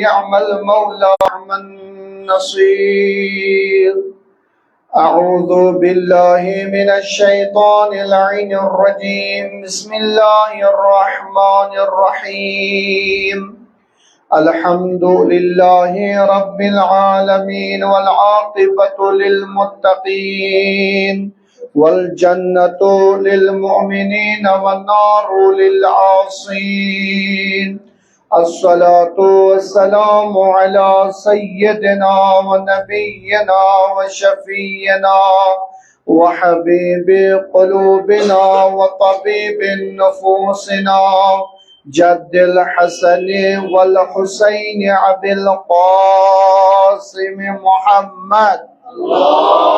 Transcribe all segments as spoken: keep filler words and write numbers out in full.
نعم المولى ونعم النصير. أعوذ بالله من الشيطان اللعين الرجيم. بسم الله الرحمن الرحيم. الحمد لله رب العالمين، والعاقبة للمتقين، والجنة للمؤمنين، والنار للعاصين. الصلاة والسلام على سيدنا ونبينا وشفيعنا وحبيب قلوبنا وطبيب نفوسنا، جد الحسن والحسين أبي القاسم محمد. اللهم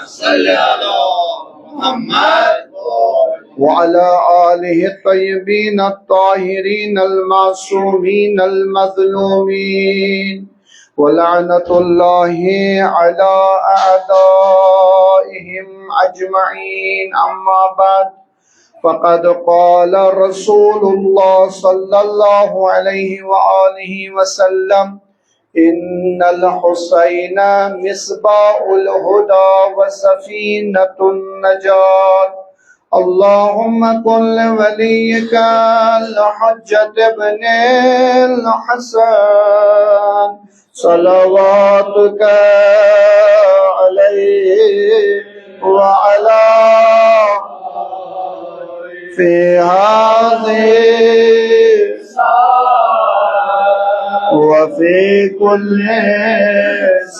صل على محمد وعلى آله الطيبين الطاهرين المعصومين المظلومين، ولعنة الله على أعدائهم أجمعين. أما بعد، فقد قال رسول الله صلى الله عليه وآله وسلم: إن الحسين مصباح الهدى وسفينة النجاة. اللهم كن لوليك الحجة ابن الحسن صلواتك عليه وعلى في هذه وفي كل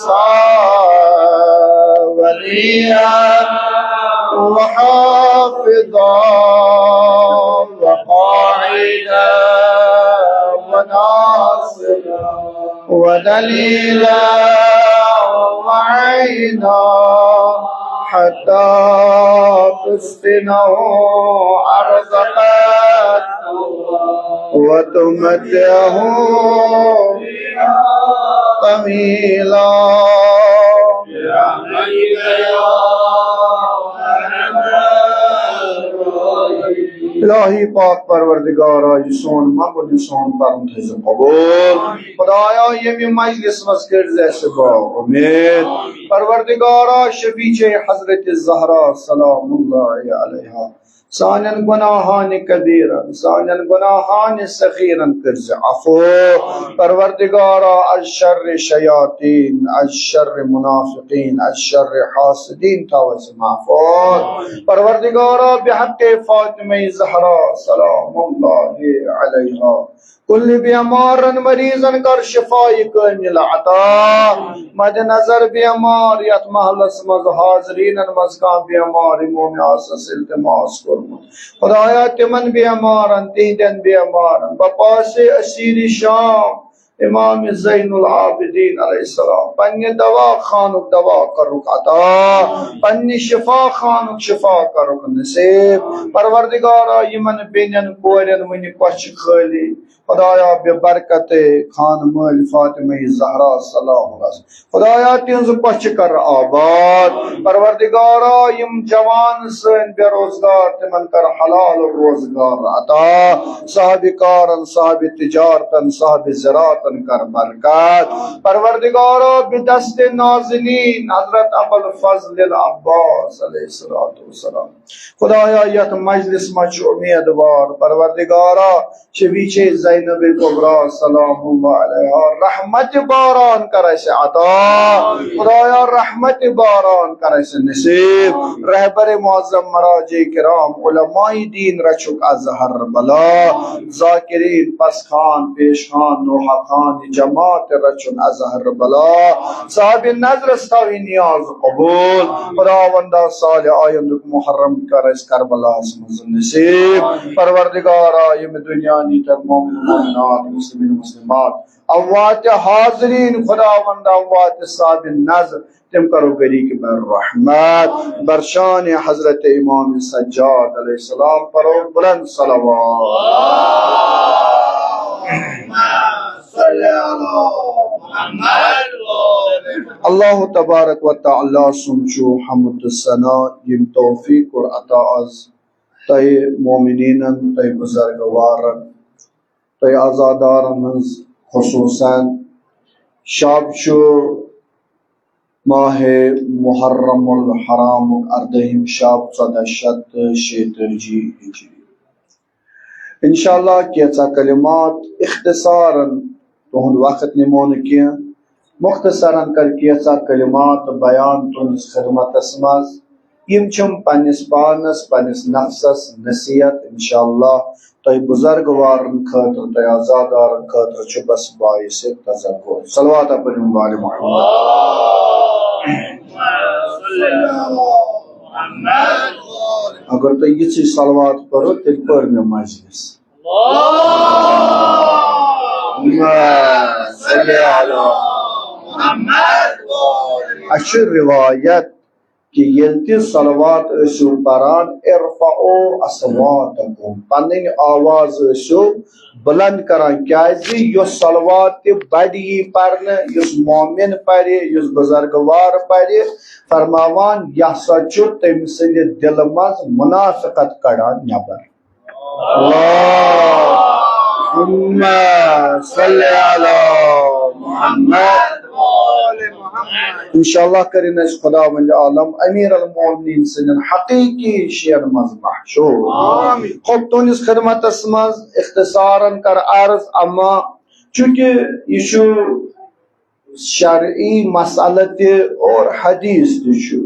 ساعة وليا وحافظا وقاعدا وناصرا ودليلا وعينا حتى تسكنه أرضك وتمتعه طويلا. الہی پاک پروردگارا، یہ سون منگُن، یہ سون پرُن تھٲیزِ قبول۔ خدایا، ییٚمہِ مجلس منٛز کٔرزِ اَسہِ با امید۔ پروردگارا، شفیع حضرت زہرا سلام اللہ علیہا، سانٮ۪ن گناہان کبیرن، سانٮ۪ن گناہان صغیرن کٔرزِ عفو۔ پروردگارا، از شر شیاطین، از شر منافقین، از شر حاسدین تھاو اَسہِ محفوظ۔ پروردگارا، بحق فاطمہ زہرا سلام اللہ علیہا، کُلہِ بیمارن مریضن کر شفای کامل عطا۔ مد نظر بیمار یتھ محلس منٛز حاضرینن منٛز کانٛہہ بیمار، یِمو مےٚ آسس التماس کوٚرمُت، خدایا، تِمن بیمارن، تِہنٛدٮ۪ن بیمارن، بہ پاسے اسیر شام امام زین العابدین علیہ السلام پننہِ دوا خانُک دوا کرُکھ عطا، پننہِ شفا خانُک شفا کرُکھ نصیب۔ پروردگارا، یِمن بیٚنٮ۪ن کورٮ۪ن وُنہِ کۄچھِ خٲلی، خدایا، بے برکت خان مٲلۍ فاطمہ زہرا سلام اللہ، خدایا، تِہنٛز کۄچھِ کر آباد۔ پروردگارا، یِم جوان سٲنۍ بے روزگار، تِمن کر حلال روزگار عطا۔ صاحب کارن، صاحب تجارتن، صاحب زراعتن کر برکت۔ پروردگارا، بہ دست نازنین حضرت ابوالفضل العباس علیہ الصلوۃ والسلام، خدایا، یتھ مجلس منٛز چھِ امیدوار، پروردگارا، شفیع زینب کبریٰ سلام اللہ علیہا، رحمت باران کر اَسہِ عطا۔ خدایا، رحمت باران کر اَسہِ نصیب۔ رہبر معظم مراجع کرام علماء دین رچھُکھ از ہر بلا۔ ذاکرین، پس خان، پیش خان، نوحہ خان، جماعت رچھُن از ہر بلا۔ صاحب نظرس تھاوی نیاز قبول۔ خداوندا، سالِ آیندُک محرم کر اَسہِ کربلاہس منٛز نصیب۔ پروردگارا، ییٚمہِ دُنیا نیٖتر مومن مومنات، مسلمین مسلمات، اموات حاضرین، خداوند اموات صاحب نظر، تِم کرو غریق بر رحمت، بر شان حضرت امام سجاد علیہ السلام پرو بلند صلوات۔ اللہ تبارک و تعالیٰ سُنٛد چھُ حمد ثنا، ییٚمۍ توفیق کوٚر عطا از تۄہہِ مومنیٖنن، تۄہہِ بُزرگوارن، تۄہہِ عزادارن ہٕنٛز خصوٗصن۔ شب چھُ ماہِ محرم الحرامُک اردٲہِم شب، ژۄدہ شیٚتھ تہٕ شیٚیہِ تٲجی ہجری۔ انشاءاللہ کینٛژھا کلمات اختصارن، تُہُنٛد وقت نِمو نہٕ کینٛہہ، مختصرن کر کینٛژھا کلمات بیان تُہنٛدِس خدمتس منٛز۔ یِم چھِم پننِس پانس، پننِس نفسس نصیحت۔ انشاءاللہ تۄہہِ بزرگوارن خٲطرٕ، تۄہہِ عزادارن خٲطرٕ چھُ بس باعث تذکر۔ صلوات پٔرِو آل محمد۔ اگر تُہۍ یِژھٕے صلوات پٔرِو، تیٚلہِ پٔر مےٚ مجلس۔ اللہم صل علی محمد۔ اَسہِ چھِ روایت کہِ ییٚلہِ تہِ صلوات ٲسِو پران، ارفعوا اصواتکم، پنٕنۍ آواز ٲسِو بلند کران، کیازِ یۄس صلوات تہِ بڑِ یی پرنہٕ، یُس مومن پرِ، یُس بزرگوار پرِ، فرماوان، یہِ ہسا چھُ تٔمۍ سٕنٛدِ دِلہٕ منٛز منافقت کڑان نٮ۪بر۔ اللہم صل علی محمد۔ انشاءاللہ کرن أسۍ خداوند عالم امیر المومنین سٕنٛدٮ۪ن حقیقی شین منٛز محشور۔ آمین۔ خب تُہنٛدِس خدمتس منٛز اختصارن کر عرض، اما چونکہ یہِ چھُ شرعی مسئلہٕ تہِ اور حدیث تہِ چھُ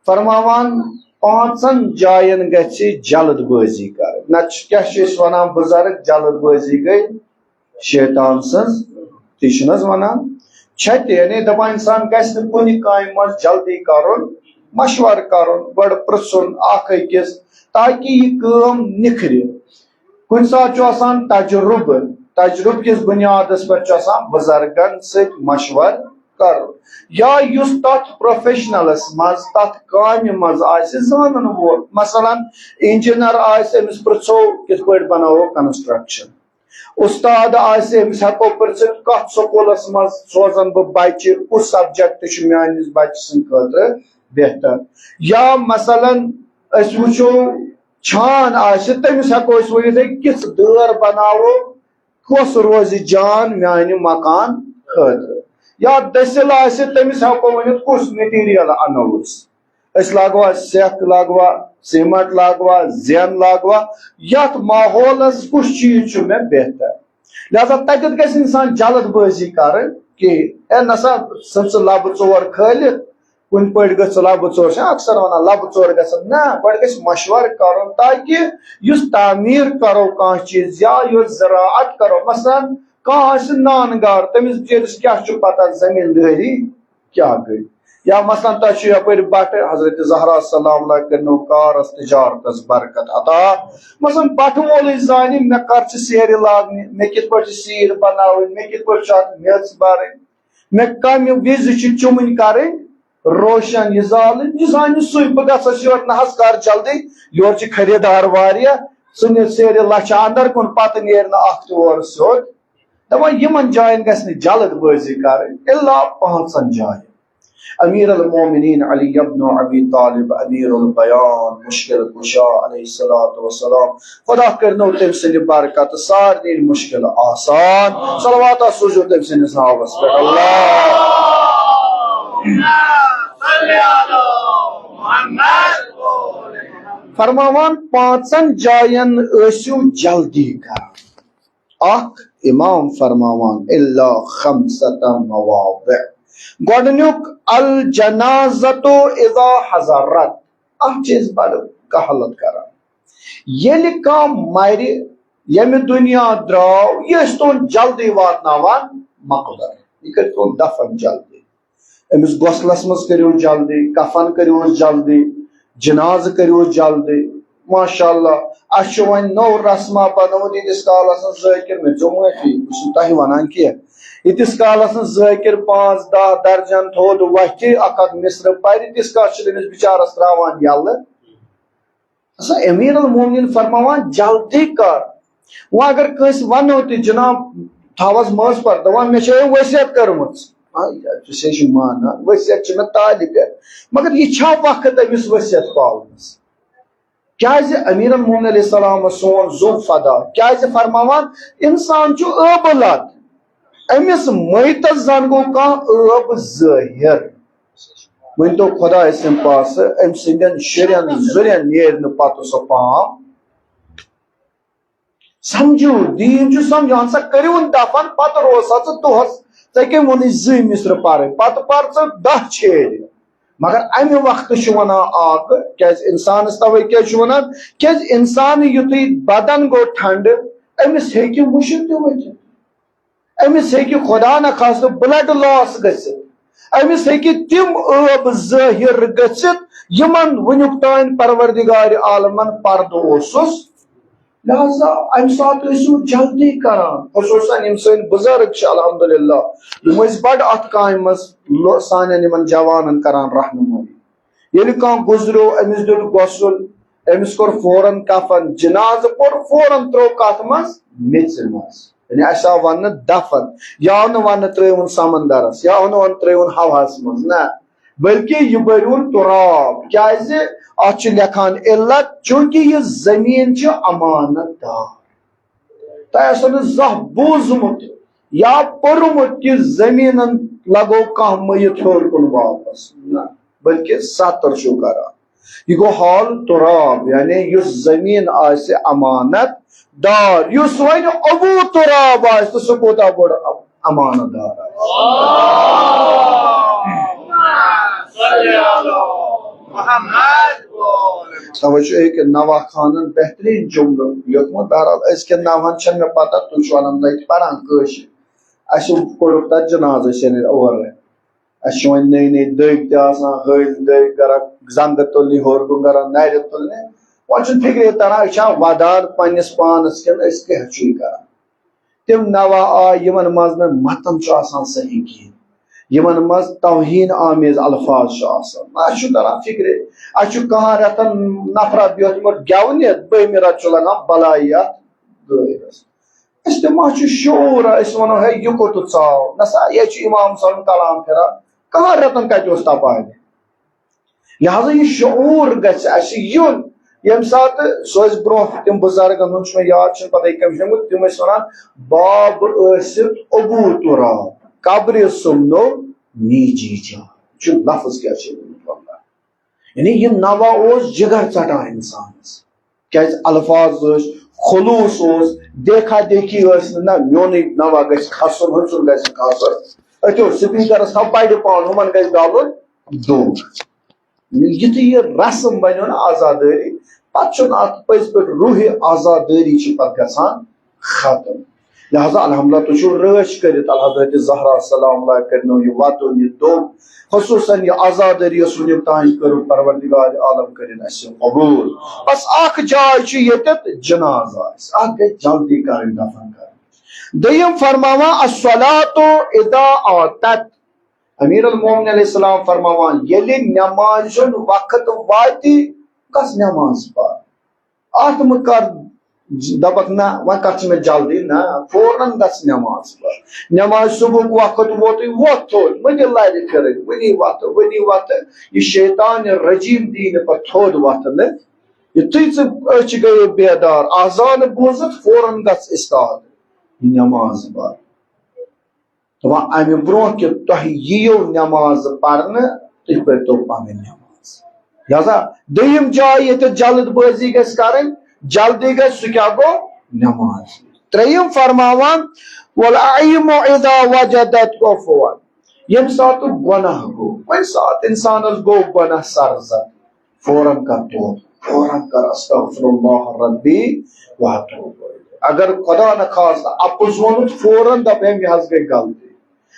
فرماوان، پانٛژن جاین گژھِ جلد بٲزی کرٕنۍ۔ نتہٕ چھِ، کیٛاہ چھِ أسۍ ونان بُزرگ، جلد بٲزی گٔے شیطان سٕنٛز، تی چھِنہٕ حظ ونان؟ چھےٚ تہِ، یعنی دپان انسان گژھِ نہٕ کُنہِ کامہِ منٛز جلدی کرُن، مشورٕ کرُن، گۄڈٕ پرژھُن اکھ أکِس، تاکہِ یہِ کٲم نِکھرِ۔ کُنہِ ساتہٕ چھُ آسان تجربہٕ، تجربہٕ کِس بُنیادس پٮ۪ٹھ چھُ آسان بُزرگن سۭتۍ مشورٕ کرُن، یا یُس تتھ پروفیشنلس منٛز، تتھ کامہِ منٛز آسہِ زانن وول۔ مثلاً، انجینئر آسہِ، أمِس پرژھو، کِتھ پٲٹھۍ بناوو کنسٹرکشن؟ استاد آسہِ، أمِس ہٮ۪کو پرژھِتھ، کتھ سکوٗلس منٛز سوزن بہٕ بچہِ، کُس سبجیکٹ چھُ میٲنِس بچہِ سٕنٛدِ خٲطرٕ بہتر؟ یا مثلاً، أسۍ وٕچھو، چھان آسہِ، تٔمِس ہٮ۪کو أسۍ ؤنِتھ، ہے، کِژھ دٲر بناوو، کۄس روزِ جان میانہِ مکان خٲطرٕ؟ یا دٔسِل آسہِ، تٔمِس ہٮ۪کو ؤنِتھ، کُس مٹیریل انو أسۍ؟ أسۍ لاگوا سٮ۪کھ، لاگوا سیمنٹ، لاگوا زین، لاگوا، یتھ ماحولس کُس چیز چھُ مےٚ بہتر؟ لہذا تتٮ۪تھ گژھِ انسان جلد بٲزی کرٕنۍ کِہیٖنۍ۔ ہے نسا، ژھٕن ژٕ لبہٕ ژور کھٲلِتھ، کُنہِ پٲٹھۍ گٔژھ لبہٕ ژور، چھِ اکثر ونان لبہٕ ژور گژھن، نہ، گۄڈٕ گژھِ مشورٕ کرُن، تاکہِ یُس تعمیٖر کرو کانٛہہ چیٖز یا یُس زراعت کرو، مثلاً کانٛہہ آسہِ نان گار، تٔمِس بِچٲرِس کیٛاہ چھُ پتہ زٔمیٖندٲری کیٛاہ گٔے؟ یا مثلاً تۄہہِ چھُ یپٲرۍ بٹہٕ، حضرت زہرا سلام اللہ کٔرنو کارس تجارتس برکت عطا۔ مثلاً بٹہٕ وولٕے زانہِ مےٚ کر چھِ سیرِ لاگنہِ، مےٚ کِتھ پٲٹھۍ چھِ سیٖر بناوٕنۍ، مےٚ کِتھ پٲٹھۍ چھِ اتھ میٚژ برٕنۍ، مےٚ کمہِ وِزِ چھِ چُمٕنۍ کرٕنۍ، روشن یہِ زالٕنۍ، یہِ زانہِ سُے۔ بہٕ گژھس یورٕ، نہ حظ کر جلدی، یورٕ چھِ خریٖدار واریاہ، ژٕ نہِ سیرِ لچھِ اندر کُن، پتہٕ نیرِ نہٕ اکھ تہِ اورٕ سیوٚد۔ دپان یِمن جاین گژھِ نہٕ جلد بٲزی کرٕنۍ، الا پانٛژن جاین۔ امیر المومنین علی ابن ابی طالب، امیر البیان، مشکل کشا علیہ الصلوۃ والسلام، خدا کٔرنو تٔمۍ سٕنٛدِ برکتہٕ سارنٕے مُشکِل آسان۔ صلوات سوٗزِو تٔمۍ سٕنٛدِس ناوَس پٮ۪ٹھ۔ اللہم صل علی محمد۔ فرماوان، پانٛژن جاین ٲسِو جلدی کران۔ اکھ، امام فرماوان، الا خمسۃ مواضع۔ گۄڈٕنیُک، الجنازۃ اذا حضرت۔ اکھ چیٖز بڑٕ کہلت کران۔ ییٚلہِ کانٛہہ مرِ، ییٚمہِ دُنیا درٛاو، یہِ ٲسۍ تُہُنٛد جلدی واتناوان مقبر، یہِ کٔرۍ تُہُنٛد دفن جلدی۔ أمِس غسلس منٛز کٔرِو جلدی، کفن کٔرِوس جلدی، جنازٕ کٔرِوس جلدی۔ ماشاء اللہ، اَسہِ چھُ وۄنۍ نوٚو رسما بنومُت، ییٖتِس کالس نہٕ ذٲکِر، مےٚ ژےٚ معٲفی، بہٕ چھُس نہٕ تۄہہِ ونان کینٛہہ، ییٖتِس کالس نہٕ ذٲکِر پانٛژھ دَہ درجن تھوٚد وۄتھِ، اکھ اکھ مصرٕ پرِ، تیٖتِس کالس چھِ تٔمِس بِچارس تراوان یَلہٕ۔ ہسا امیر المومنین فرماوان، جلدی کر۔ وۄنۍ اگر کٲنٛسہِ ونو تہِ، جناب، تھاوس منٛز پر، دپان، مےٚ چھےٚ أمۍ ؤصیت کٔرمٕژ۔ آ، یہِ، ژٕ چھے چھِ مانان، ؤصیت چھِ مےٚ تالہِ پٮ۪ٹھ۔ مگر یہِ چھا وقت أمِس ؤصیت پالنس؟ کیازِ امیر المومنین علیہ السلام سون زُو فدا؟ کیازِ فرماوان، انسان چھُ ٲبہٕ لد، أمِس میتس زن گوٚو کانٛہہ ٲب ظٲہِر۔ ؤنۍ تو خۄداے سٕنٛدِ پاسہٕ أمۍ سٕنٛدٮ۪ن شُرٮ۪ن زُرٮ۪ن نیرِ نہٕ پتہٕ سُہ پام؟ سمجھو، دیٖن چھُ سمجھان، سا کٔرِوُن دفن، پتہٕ روز سا ژٕ دۄہس، ژےٚ کٔمۍ ووٚنُے زٕے مصرٕ پرٕنۍ، پتہٕ پر ژٕ دَہ چھیرِ۔ مگر امہِ وقتہٕ چھُ ونان اکھ، کیازِ انسانس توے کیازِ چھُ ونان؟ کیازِ انسان یُتھُے بدن گوٚو ٹھنڈٕ، أمِس ہیٚکہِ مُشُک تہِ ؤتھِتھ۔ أمِس ہیٚکہِ خۄدا نخواستہٕ blood loss گٔژھِتھ، أمِس ہیٚکہِ تِم ٲب ظٲہِر گٔژھِتھ، یِمن وٕنیُک تام پروردگار عالمن پردٕ اوسُس۔ لہذا امہِ ساتہٕ ٲسِو جلدی کران، خصوصاً یِم سٲنۍ بُزرگ چھِ، الحمدللہ، یِم ٲسۍ بڑٕ اتھ کامہِ منٛز لو-، سانٮ۪ن یِمن جوانن کران رہنمٲیی۔ ییٚلہِ کانٛہہ گُزریو، أمِس دیُت غسل، أمِس کوٚر فوراً کفن، جنازٕ پوٚر، فوراً ترٛوو کتھ منٛز؟ میٚژِ منٛز۔ یعنی اَسہِ آو وننہٕ دفن، یہِ آو نہٕ وننہٕ ترٛٲیوُن سمندرس، یہِ آو نہٕ وننہٕ ترٛٲیوُن ہوہس منٛز، نہ، بلکہ یہِ بٔریوُن تراب۔ کیازِ؟ اتھ چھُ لیکھان علت، چونکہ یہِ زٔمیٖن چھِ امانت دار۔ تۄہہِ آسیو نہٕ زانٛہہ بوٗزمُت یا پوٚرمُت کہِ زٔمیٖنن لگوو کانٛہہ مٔیِت ہیوٚر کُن واپس، نہ، بلکہِ ستر چھُو کران۔ یہِ گوٚو حال تراب، یعنی یُس زٔمیٖن آسہِ امانت دار، یُس وۄنۍ ابو تراب آسہِ، تہٕ سُہ کوٗتاہ بوٚڑ امانت دار آسہِ۔ توے چھُ أکۍ نوحہ خانن بہتریٖن جملہٕ لیوٚکھمُت۔ بہرحال، أزکٮ۪ن نوحن چھَنہٕ مےٚ پتہ، تُہۍ چھِو وَنان نٔتۍ پران کٲشِر۔ اَسہِ کوٚڑُکھ تَتھ جنازٕ سیٚنہِ اورٕ۔ اَسہِ چھِ وۄنۍ نٔے نٔے دٔگۍ تہِ آسان، ہٲلۍ دٔگۍ گرا، زنٛگہٕ تُلنہِ، ہیوٚر کُن گرا، نَرِ تُلنہِ۔ وۄنۍ چھُنہٕ فِکرے تران، أسۍ چھا وَدان پنٛنِس پانَس کِنہٕ أسۍ کیٛاہ چھُ یہِ کران؟ تِم نوحہ آے، یِمن منٛز نہٕ متن چھُ آسان صحیح کِہیٖنۍ، یِمن منٛز توہین آمیز الفاظ چھُ آسان۔ نہ، اَسہِ چھُ تران فِکرِ، اَسہِ چھُ کہن رٮ۪تن نفرا بیوٗٹھمُت گٮ۪ونہِ، بٔہمہِ رٮ۪تہٕ چھُ لگان بلایہِ یتھ دٲیرس۔ اَسہِ تہِ ما چھُ شعوٗر، أسۍ وَنو، ہے، یہِ کوٚت ژاو؟ نہ سا، ییٚتہِ چھُ اِمام صٲبُن کلام پھِران، کہن رٮ۪تن کتہِ اوس تپان؟ لہذا یہِ شعوٗر گژھِ اَسہِ یُن، ییٚمہِ ساتہٕ سُہ ٲسۍ برٛونٛہہ تِم بُزرگن ہُنٛد چھُ مےٚ یاد، چھُنہٕ پتہ کٔمۍ چھُ لیوٚکھمُت، تِم ٲسۍ وَنان، "باب ٲسِتھ ابو تراب، قبرِ سُمنو نیجی جان۔" چھُ لفظ کیٛاہ چھُ لیوٚکھمُت وَنان؟ یعنی یہِ نوحہ اوس جگر ژٹان اِنسانس۔ کیازِ الفاظ ٲسۍ، خلوص اوس، دیکھا دیکھی ٲس نہٕ، نہ میونُے نوحہ گژھِ کھسُن، ہُمۍ سُنٛد گژھِ کھسُن۔ أتھۍ اوس سپیکرس تھاو بڑِ پان، ہُمن گژھِ ڈلُن دوٗر۔ یُتھُے یہِ رسم بنیو نا عزادٲری، پتہٕ چھُنہٕ اتھ پٔزۍ پٲٹھۍ روحِ عزادٲری چھِ پتہٕ گژھان ختم۔ لہذا الحمدللہ تُہۍ چھِو رٲچھ کٔرِتھ، الحضرت زہرا سلام اللہ کٔرنو یہِ وَدُن، یہِ دوٚگ، خصوصاً یہِ عزادٲری یۄس وٕنیُک تام کٔرٕو، پروردگار عالم کٔرِن اَسہِ قبوٗل۔ بس اکھ جاے چھِ ییٚتٮ۪تھ جنازٕ آسہِ، اتھ گژھِ جلدی کرٕنۍ دفن کرٕنۍ۔ دوٚیِم فرماوان، الصلاۃ اذا آتت۔ امیر المومنین علیہ السلام فرماوان، ییٚلہِ نمازِ ہُنٛد وقت واتہِ، گژھ نماز پر۔ اتھ مہٕ کر، دپکھ نہ وۄنۍ کتھ چھِ مےٚ جلدی، نہ، فوراً گژھ نماز پر۔ نماز صبحُک وقت ووتُے، وۄتھ تھوٚد، مہٕ دِ لرِ پھرٕنۍ، وُنی وۄتھٕ، وُنی وۄتھٕ۔ یہِ شیطان رجیم دی نہٕ پتہٕ تھوٚد وۄتھنہٕ۔ یُتھُے ژٕ أچھ گٔیے بیدار، اذان بوٗزُتھ، فوراً گژھ استاد نماز پر۔ دپان، امہِ برونٛہہ کہِ تۄہہِ یِیو نماز پرنہٕ، تُہۍ پٔرۍتو پنٕنۍ نماز۔ لہذا دوٚیِم جاے ییٚتٮ۪تھ جلد بٲزی گژھِ کرٕنۍ، جلدی گژھِ، سُہ کیٛاہ گوٚو؟ نماز۔ ترٛیٚیِم فرماوان، "والعیم اذا وجدت کفوا"، ییٚمہِ ساتہٕ گۄناہ گوٚو، کُنہِ ساتہٕ انسانس گوٚو گۄناہ سرزد، فوراً کر توبہٕ، فوراً کر استغفر اللہ ربی واتوب الیہ۔ اگر خدا نخواستہ اپُز ووٚنُتھ، فوراً دپ، "ہے، مےٚ حظ گٔے غلطی۔"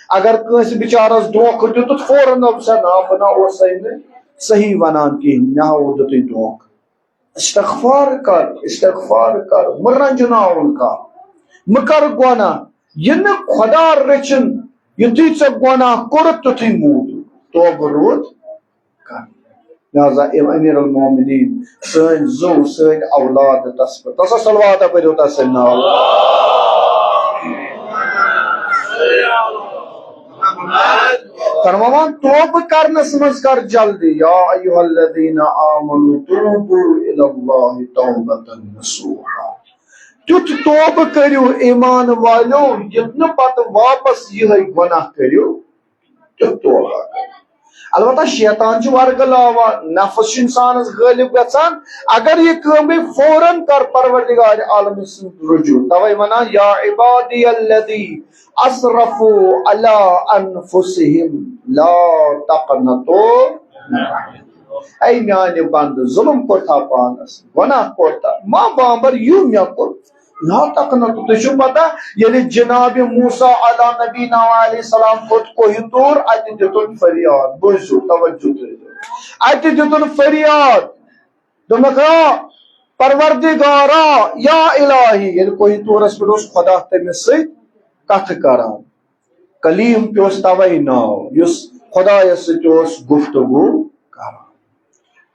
اگر کٲنٛسہِ بِچارس دھوکہٕ دیُتُتھ، فوراً دپ، "سا نا، بہٕ نا اوسے نہٕ صحیح ونان کِہیٖنۍ، مےٚ ہا دیُتُے دھوکہٕ۔" استغفار کر، استغفار کر، مہٕ رنجناوُن کانٛہہ، مہٕ کر گۄناہ۔ یہِ نہٕ خدا رٔچھِن، یُتھُے ژےٚ گۄناہ کوٚرُتھ، تیُتھُے موٗدُکھ۔ توبہٕ روٗد کر۔ لہذا اے امیر المومنین، سٲنۍ زُو، سٲنۍ اولاد تس پٮ۪ٹھ۔ تس صلوات پٔرِو تس سٕنٛدۍ ناو۔ فرماوان، توبہٕ کرنس منٛز کر جلدی۔ یا ایھا الذین آمنوا توبوا الی اللہ توبۃ نصوحا۔ تیُتھ توبہٕ کٔرِو ایمان والیو، یُتھ نہٕ پتہٕ واپس یِہے گۄناہ کٔرِو، تیُتھ توبہ کٔرِو۔ البتہ شیطان چھُ ورگلاوان، نفس چھُ انسانس غٲلب گژھان۔ اگر یہِ کٲم گٔے، فوراً کر پروردگار عالم سُنٛد رجوع۔ توے ونان، یا عبادی الذی اسرفوا علی انفسہم لا تقنطوا۔ اے میانہِ بندٕ، ظلم کوٚرتھا پانس، گۄناہ کوٚرتھا، ما بامبر یہِ مےٚ کوٚر، لا تقنطوا۔ تُہۍ چھِو پتہ، ییٚلہِ جناب موسیٰ علی نبینا علیہ السلام کھوٚت کوہِ طور، اتہِ دیُتُن فریاد۔ بوٗزِو، توجہ کٔرِو۔ اتہِ دیُتُن فریاد۔ دوٚپنکھ، آ، پروردگارا، یا الہی، ییٚلہِ کوہِ طورس پٮ۪ٹھ اوس خدا تٔمِس سۭتۍ کتھٕ کران۔ کلیم تہِ اوس توے ناو، یُس خدایس سۭتۍ اوس گفتگو کران۔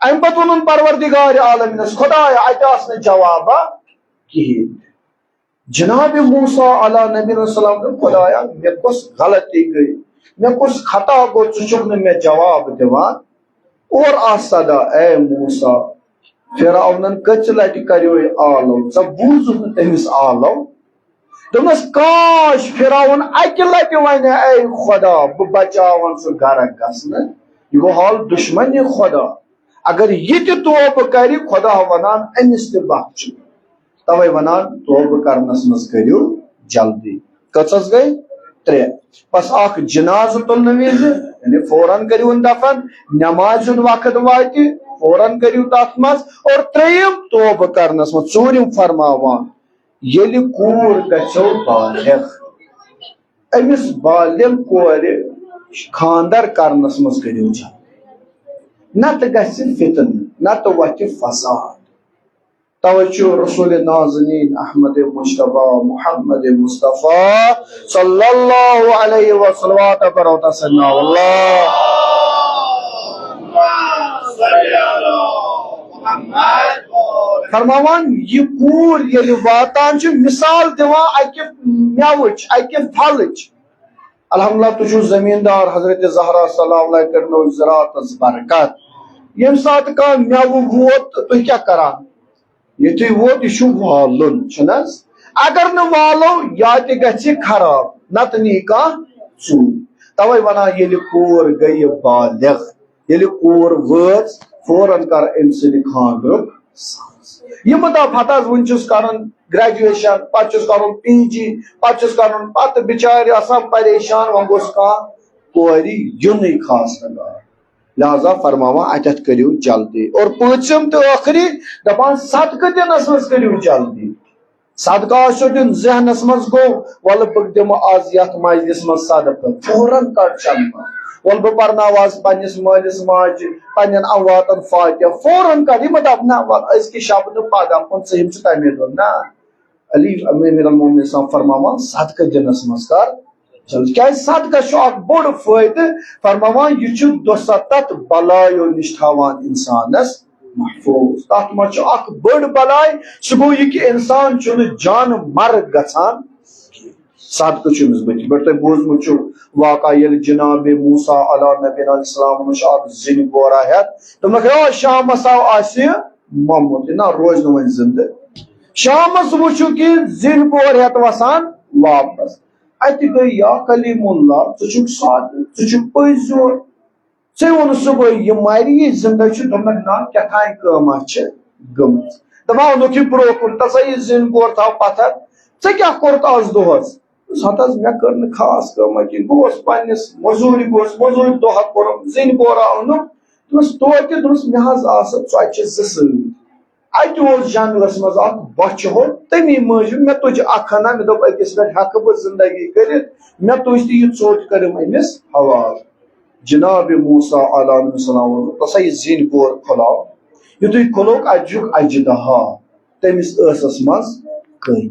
امہِ پتہٕ ووٚنُن پروردگار عالمینس، خدایا، اتہِ آس نہٕ جوابا کِہیٖنۍ۔ جناب موسیٰ علیہ نبی السلام دوٚپ، خدایا، مےٚ کۄس غلطی گٔے؟ مےٚ کۄس خطا گوٚو؟ ژٕ چھُکھ نہٕ مےٚ جواب دِوان۔ اور آ صدا، اے موسیٰ، فرعونن کٔژِ لٹہِ کریو یہِ آلو، ژےٚ بوٗزُتھ نہٕ تٔمِس آلو؟ دوٚپنس، کاش فرعون اکہِ لٹہِ ونہِ، اے خدا، بہٕ بچاون سُہ گرک گژھنہٕ۔ یہِ گوٚو حال دشمن خدا۔ اگر یہِ تہِ توبہٕ کرِ، خدا ونان، أمِس تہِ بخشہِ۔ توے ونان، توبہٕ کرنس منٛز کٔرِو جلدی۔ کٔژس گٔے؟ ترٛےٚ۔ بس اکھ، جنازٕ تُلنہٕ وِزِ، یعنی فوراً کٔرِوُن دفن، نمازِ ہُنٛد وقت واتہِ، فوراً کٔرِو تتھ منٛز، اور ترٛیٚیِم، توبہٕ کرنس منٛز۔ ژوٗرِم فرماوان، ییٚلہِ کوٗر گژھیو بالغ، أمِس بالغ کورِ خانٛدر کرنس منٛز کٔرِو جلدی، نتہٕ گژھِ فتنہٕ، نتہٕ وتھِ فساد۔ توے چھُ رسول نازنین احمد مجتبیٰ محمد مصطفیٰ صلی اللہ علیہ وسلم، صلوات کرو تسنا اللہ۔ فرماوان، یہِ کوٗر ییٚلہِ واتان چھِ، مثال دِوان اکہِ مٮ۪وٕچ، اکہِ پھلٕچ۔ الحمدللہ، تُہۍ چھِو زمیٖندار، حضرت زہرا سلام اللہ کٔرنو زراعتس برکت۔ ییٚمہِ ساتہٕ کانٛہہ مٮ۪وٕ ووت، تہٕ تُہۍ کیٛاہ کران؟ یُتھُے ووت، یہِ چھُ والُن، چھُنہٕ حظ؟ اگر نہٕ والو، یا تہِ گژھِ خراب، نتہٕ نی کانٛہہ ژوٗرِ۔ توے ونان، ییٚلہِ کوٗر گٔیہِ بالغ، ییٚلہِ کوٗر وٲژ، فوراً کر أمۍ سٕنٛدِ خانٛدرُک ساز۔ یہِ مہٕ دپ، ہتہٕ حظ، وُنہِ چھُس کران graduation، پتہٕ چھُس کرُن پی جی، پتہٕ چھُس کرُن، پتہٕ بِچارِ آسان پریشان، وۄنۍ گوٚژھ کانٛہہ کورِ یُنٕے خاص نگار۔ لہذا فرماوان، اتٮ۪تھ کٔرِو جلدی۔ اور پٲنٛژِم تہٕ ٲخری دپان، صدقہٕ دِنس منٛز کٔرِو جلدی۔ صدقہٕ آسیو دیُن ذہنس منٛز، گوٚو، وَلہٕ بہٕ دِمہٕ آز یَتھ مجلس منٛز صدقہٕ، فوراً کڑ چندٕ۔ وَلہٕ بہٕ پرناوٕ آز پننِس مٲلِس ماجہِ، پننٮ۪ن امواتن فاتحہ، فوراً کڑ۔ یہِ مہٕ دَپ، نہ، وَلہٕ أزکہِ شبہٕ نہٕ پگاہ، پٕنٛژٕہِم چھُ تَمے دۄہ۔ نہ، علی امیر المومنین صٲب فرماوان، صدقہٕ دِنس منٛز کر جلدی۔ کیازِ صدقس چھُ اکھ بوٚڑ فٲیدٕ، فرماوان، یہِ چھُ دُسَتتھ بلایو نِش تھاوان انسانس محفوظ۔ تتھ منٛز چھُ اکھ بٔڑ بلاے، سُہ گوٚو یہِ کہِ انسان چھُنہٕ جانہٕ مرگ گژھان۔ صدقہٕ چھُ أمِس بٕتھِ پٮ۪ٹھ۔ تۄہہِ بوٗزمُت چھُ واقعہ، ییٚلہِ جناب موسیٰ علیٰ نبینا علیہ السلام چھُ اکھ زِنۍ گورا ہٮ۪تھ، تِم دَپان، "ہے، شامس آو اَسہِ موٚمُت، یہِ نہ روزِ نہٕ وۄنۍ زِندٕ۔" شامس وٕچھُکھ یہِ زِنۍ گور ہٮ۪تھ وسان واپس۔ اتہِ گٔے، یا کلیم اللہ، ژٕ چھُکھ سادٕ، ژٕ چھُکھ پٔزۍ یور۔ ژےٚ ووٚنُتھ صُبحٲے، یہِ مرِ، یہِ زِندٕ چھُ۔ دوٚپنَکھ، نہ، کیٛاہ تام کٲمہ چھِ گٔمٕژ۔ دَپان، اوٚنُکھ یہِ برٛونٛہہ کُن، تَس ہا یہِ زِنۍ گور تھاو پَتھر۔ ژےٚ کیٛاہ کوٚرُتھ آز دۄہَس؟ دوٚپُس، ہَتہٕ حظ، مےٚ کٔر نہٕ خاص کٲمہ کینٛہہ۔ بہٕ گوس پنٛنِس مٔزوٗرِ، گوس مٔزوٗرِ دۄہَہ کوٚرُم، زِنۍ گورا اوٚنُم۔ دوٚپمَس، توتہِ، دوٚپمَس، مےٚ حظ آسہٕ ژۄچہِ زٕ سۭتۍ۔ اَتہِ اوس جنٛگلَس منٛز اَکھ بۄچھِ ہوٚت، تَمی موٗجوٗب مےٚ تُج اَکھ ہنا، مےٚ دوٚپ، أکِس پٮ۪ٹھ ہٮ۪کہٕ بہٕ زِندگی کٔرِتھ۔ مےٚ تُج تہٕ یہِ ژوٚٹ کٔرٕم أمِس حوالہٕ۔ جناب موسیٰ علیہ السلام ووٚن، "تسا یہِ زِنۍ گور کھُلاو۔" یُتھُے کھُلووُکھ، اَتہِ چھُکھ اجدہا تٔمِس ٲسَس منٛز کٔنۍ۔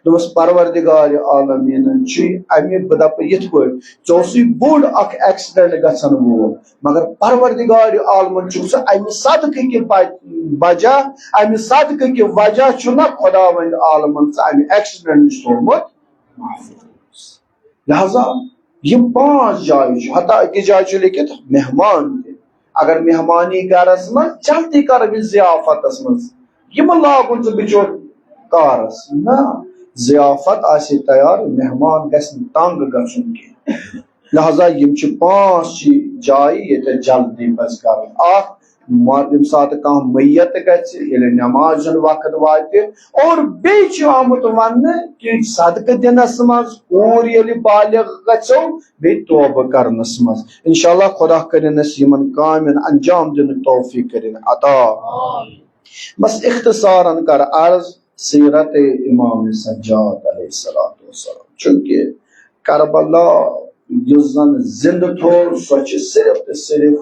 دوٚپمَس، "پروردگار عالمیٖنَن چھُے اَمہِ، بہٕ دَپہٕ یِتھ پٲٹھۍ، ژےٚ اوسُے بوٚڑ اَکھ accident گژھن وول، مگر پروردگار عالمَن چھُکھ ژٕ اَمہِ صدقہٕ کہِ بج-، وجہ، اَمہِ صدقہٕ کہِ وجہ چھُنہ خداوند عالمَن ژٕ اَمہِ accident نِش تھوٚومُت محفوٗظ۔" لہذا یِم پانٛژھ جایہِ چھِ، حتیٰ أکِس جایہِ چھُ لیٚکھِتھ مہمان تہِ۔ اگر مہمانی گرس منٛز، جلدی کر أمِس ضیافتس منٛز، یہِ مہ لاگُن ژٕ بِچور کارس۔ نہ، ضیافت آسہِ تیار، مہمان گژھِ نہٕ تنگ گژھُن کینٛہہ۔ لہذا یِم چھِ پانٛژھ چھِ جایہِ ییٚتٮ۪تھ جلدی پزِ کرٕنۍ۔ اکھ، مر-، ییٚمہِ ساتہٕ کانٛہہ میت گژھِ، ییٚلہِ نماز ہُنٛد وقت واتہِ، اور بیٚیہِ چھُ آمُت وننہٕ کہِ صدقہٕ دِنس منٛز کوٗر ییٚلہِ بالغ گژھو، بیٚیہِ توبہٕ کرنس منٛز۔ انشاءاللہ خدا کٔرِن اَسہِ یِمن کامٮ۪ن انجام دِنُک توفیق کٔرِن عطا۔ بس اختصارن کر عرض سیرت امام سجاد علیہ الصلوۃ والسلام، چونکہ کربلا یُس زن زندٕ تھوو، سۄ چھِ صرف تہٕ صرف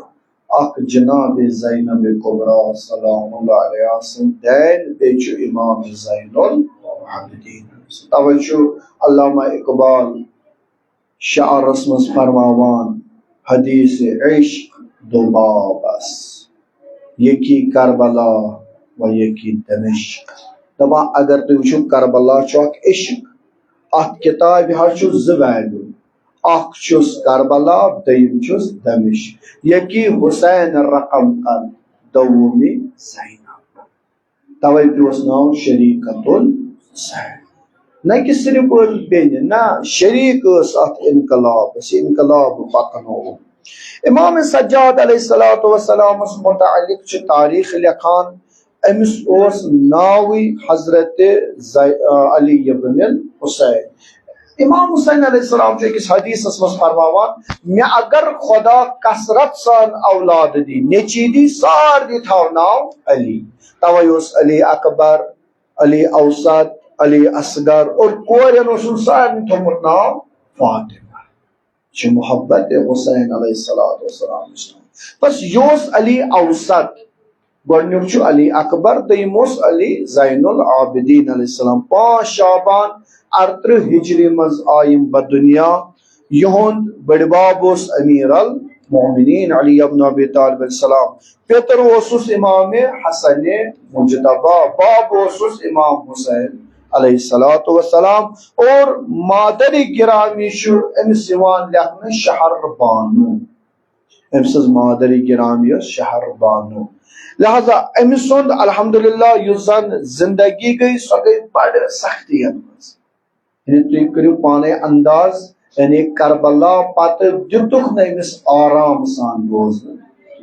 اکھ جناب زینب کبریٰ سلام اللہ علیہا سٕنٛز دین، بیٚیہِ چھُ امام زین العابدین۔ توے چھُ علامہ اقبال شعرس منٛز فرماوان، حدیث عشق دو بابس، یکی کربلا و یکی دمشق۔ دپان اگر تُہۍ وٕچھِو، کربلا چھُ اکھ عشق، اتھ کتابہِ حظ چھُ زٕ ویلیوم، اکھ چھُس کربلا، دوٚیِم چھُس دمشق۔ یکی حسین رقم کن دومی زینب۔ توے پیوس ناو شریکت الحسین۔ نہ کہ صرف ٲس بیٚنہِ، نہ، شریک ٲس اتھ انقلابس، یہِ انقلاب پکنوو۔ امام سجاد علیہ الصلوۃ والسلامس متعلق چھُ تاریخ لیکھان، أمِس اوس ناوٕے حضرت زی-، آ، علی ابن الحسین۔ امام حسین علیہ السلام چھُ أکِس حدیثس منٛز فرماوان، مےٚ اگر خدا کثرت سان اولاد دی، نیٚچی دی، سارنٕے تھاو ناو علی۔ توے اوس علی اکبر، علی اوسط، علی اصغر اور کورٮ۪ن اوسُن سارنٕے تھوٚمُت ناو فاطمہ۔ چھِ محبت حسین علیہ الصلوۃ والسلام نِش۔ بس یہِ اوس علی اوسط، گۄڈٕنیُک چھُ علی اکبر، دوٚیِم اوس علی زین العابدین علیہ السلام۔ پانٛژھ شعبان ارترٕہ ہجری منٛز آیہِ یِم بدنیا۔ یِہُنٛد بٔڈِ بب اوس امیر المومنین علی ابن ابی طالب علیہ السلام۔ پیٚتٕر اوسُس امام حسن مجتبیٰ، بب اوسُس امام حسین علیہ الصلوۃ والسلام، اور مادر گرامی چھُ أمِس یِوان لیکھنہٕ شہر بانو۔ أمۍ سٕنٛز مادر گرامی ٲس شہر بانو۔ لہذا أمۍ سُنٛد الحمدللہ یُس زن زندگی گٔے، سۄ گٔے بڑٕ سختین منٛز۔ یعنی تُہۍ کٔرِو پانے انداز، یعنی کربلا پتہٕ دِتُکھ نہٕ أمِس آرام سان روزنہٕ۔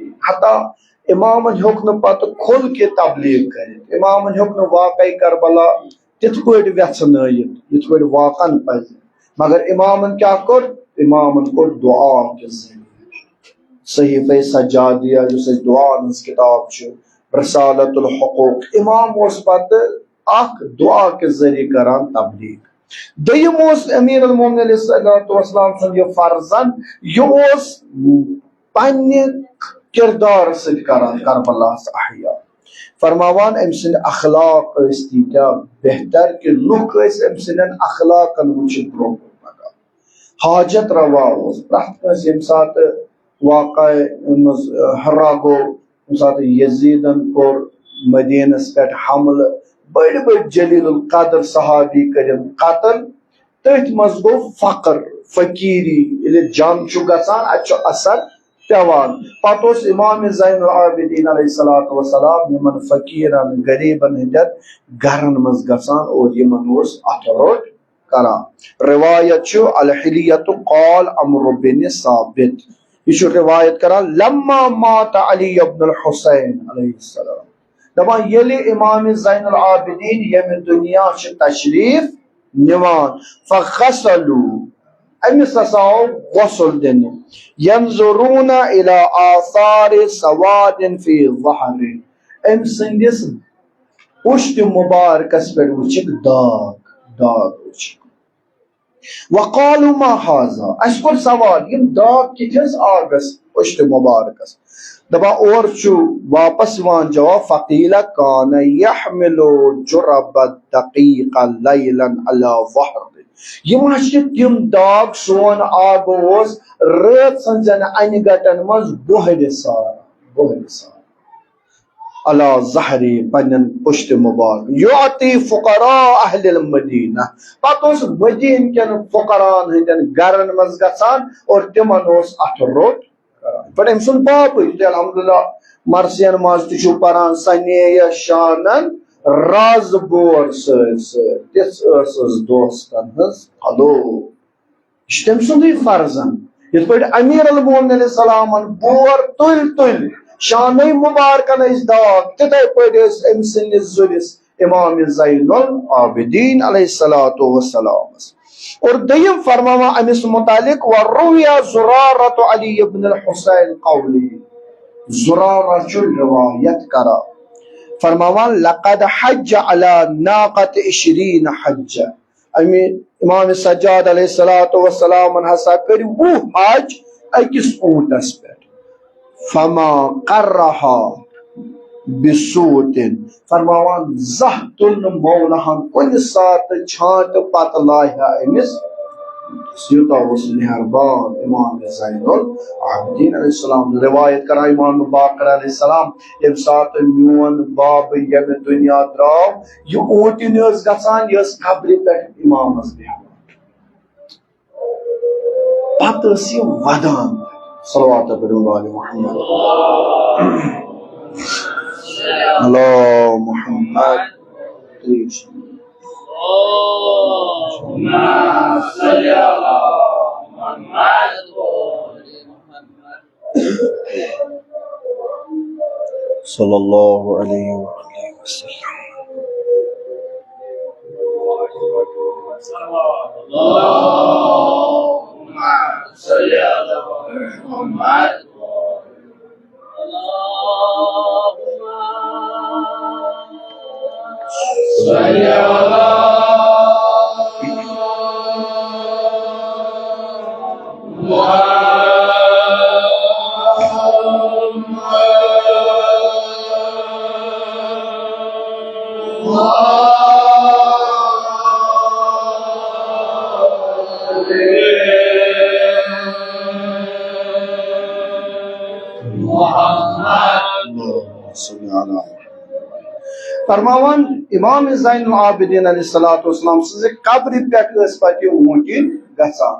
حتیٰ امامن ہیوٚک نہٕ پتہٕ کھُل کے تبلیغ کٔرِتھ، امامن ہیوٚک نہٕ واقعی کربلا تِتھ پٲٹھۍ ویژھنٲیِتھ، یِتھ پٲٹھۍ واقعن پزِ۔ مگر امامن کیٛاہ کوٚر؟ امامن کوٚر دعا کہِ ذٔریعہٕ۔ صحیفہ سجادیہ، یُس اَسہِ دعا ہٕنٛز کِتاب چھِ، رسالت الحقوق، امام اوس پتہٕ اکھ دعا کہِ ذٔریعہٕ کران تبلیغ۔ دوٚیِم اوس امیر المومنین علیہ الصلوۃ والسلام سُنٛد یہِ فرزند، یہِ اوس پننہِ کردار سۭتۍ کران کربلاہس احیا۔ فرماوان أمۍ سٕنٛدۍ اخلاق ٲسۍ تیٖتیٛاہ بہتر کہِ لُکھ ٲسۍ أمۍ سٕنٛدٮ۪ن اخلاقن وٕچھِتھ برٛونٛہہ کُن پکان۔ حاجت روا اوس پرٛٮ۪تھ کٲنٛسہِ، ییٚمہِ ساتہٕ واقعہ منٛز، آ، ہرا گوٚو، ییٚمہِ ساتہٕ یزیدن کوٚر مدینس پٮ۪ٹھ حملہٕ، بٔڑۍ بٔڑۍ جلیل القدر صحابی کٔرِن قتل۔ تٔتھۍ منٛز گوٚو فقر، فقیری، ییٚلہِ جنگ چھُ گژھان، اتہِ چھُ اثر پٮ۪وان۔ پتہٕ اوس امام زین العابدین علیہ الصلوۃ والسلام یِمن فقیرن، غریبن ہٕنٛدٮ۪ن گرن منٛز گژھان اور یِمن اوس اتھٕ روٚٹ کران۔ روایت چھُ الحلیت قال عمرو بن ثابت، یہِ چھُ روایت کران، لما مات علی ابن الحسین علیہ السلام، دپان ییٚلہِ امام زین العابدین ییٚمہِ دُنیا چھِ تشریف نِوان، فغسلوا، أمِس ہسا آو غسل دِنہٕ، ينظرون إلى آثار سواد في ظهره، أمۍ سٕنٛدِس پُشتِ مُبارکس پٮ۪ٹھ وٕچھِکھ داغ، داغ وٕچھِکھ۔ وقالوا ما هذا، اَسہِ کوٚر سوال، یِم داغ کِتھ حظ آگس پُشتِ مُبارکس؟ دپان اورٕ چھُ واپس یِوان جواب، فقیل كان يحمل جرب الدقيق ليلا على ظهره۔ یِم حظ چھِ تِم داغ، سون آگہٕ اوس رٲژ سٕنٛزن انہِ گٹن منٛز بۄہرِ ساران، بۄہرِ ساران۔ علی ظہری، پننٮ۪ن پُشتِ مبارک، یعطی فقراء اہل المدینہ، پتہٕ اوس مدینہ کٮ۪ن فقراہن ہٕنٛدٮ۪ن گرن منٛز گژھان اور تِمن اوس اتھٕ روٚٹ کران۔ پتہٕ أمۍ سُنٛد بابٕے، یُتھُے الحمدللہ مرثین منٛز تہِ چھُو پران، سنیہ شانن راز بور سۭتۍ سۭتۍ، تِژھ ٲسٕس دوستن ہٕنٛز خلوت۔ یہِ چھُ تٔمۍ سُنٛدُے فرضن۔ یِتھ پٲٹھۍ امیر المومنین علیہ السلامن بور تُلۍ تُلۍ، شانَے مُبارکن ٲسۍ داغ، تِتھَے پٲٹھۍ ٲسۍ أمۍ سٕنٛدِس زُرِس امام زین العابدین علیہ الصلوۃ والسلامس۔ اور دوٚیِم فرماوان أمِس متعلق، وروی زرارۃ علی ابن الحسین قولی، زرارہ چھُ روایت کران، فرماوان، لقد حج علی ناقۃ عشرین حجہ، اَمہِ امام سجاد علیہ الصلوۃ والسلامن ہسا کٔرۍ وُہ حج أکِس اوٗنٹس پٮ۪ٹھ۔ فما قرہا بسوط، فرماوان زانٛہہ تُل نہٕ مولاہن کُنہِ ساتہٕ چھانٛٹہٕ پتہٕ لاہہِ ہا أمِس۔ یوٗتاہ اوس مہربان امام زین العابدین علیہ السلام۔ روایت کران امام باقر علیہ السلام، ییٚمہِ ساتہٕ میون باب ییٚمہِ دُنیا درٛاو، یہِ اوٗنٹِنۍ ٲس گژھان، یہِ ٲس قبرِ پٮ۪ٹھ امامس بیٚہوان۔ پتہٕ ٲس یہِ ودان۔ صلوات پٔرِو آلِ محمد۔ آلِ محمد۔ صلی اللہ علیہ وآلہ وسلم۔ اللهم صل على محمد۔ اللهم صل على فرماوان، امام زین العابدین علیہ الصلوۃ والسلام سٕنٛزِ قبرِ پٮ۪ٹھ ٲسۍ پتہٕ یہِ اوٗنٹِنۍ گژھان۔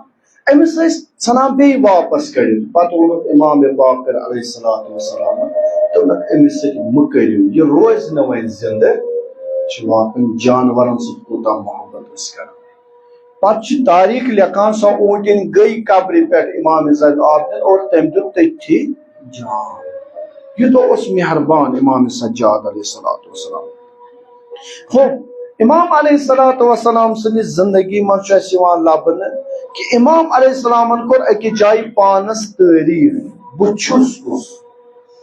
أمِس ٲسۍ ژھٕنان بیٚیہِ واپس کٔڑِتھ۔ پتہٕ ووٚنُکھ امام باقر علیہ الصلوۃ والسلامن، دوٚپنکھ، أمِس سۭتۍ مہٕ کٔرِو، یہِ روزِ نہٕ وۄنۍ زِندٕ۔ چھِ واقعن جانورن سۭتۍ کوٗتاہ محبت ٲسۍ کران۔ پتہٕ چھِ تاریخ لیکھان، سۄ اوٗنٹِنۍ گٔے قبرِ پٮ۪ٹھ امام زین العابدین اور تٔمۍ دیُت تٔتھی جان۔ یوٗتاہ اوس مہربان امام سجاد علیہ الصلوۃ والسلام۔ ہو، امام علیہ الصلوۃ والسلام سٕنٛدِ زندگی منٛز چھُ اَسہِ یِوان لبنہٕ کہِ امام علیہ السلامن کوٚر أکِس جایہِ پانس تعریف، بہٕ چھُس کُس۔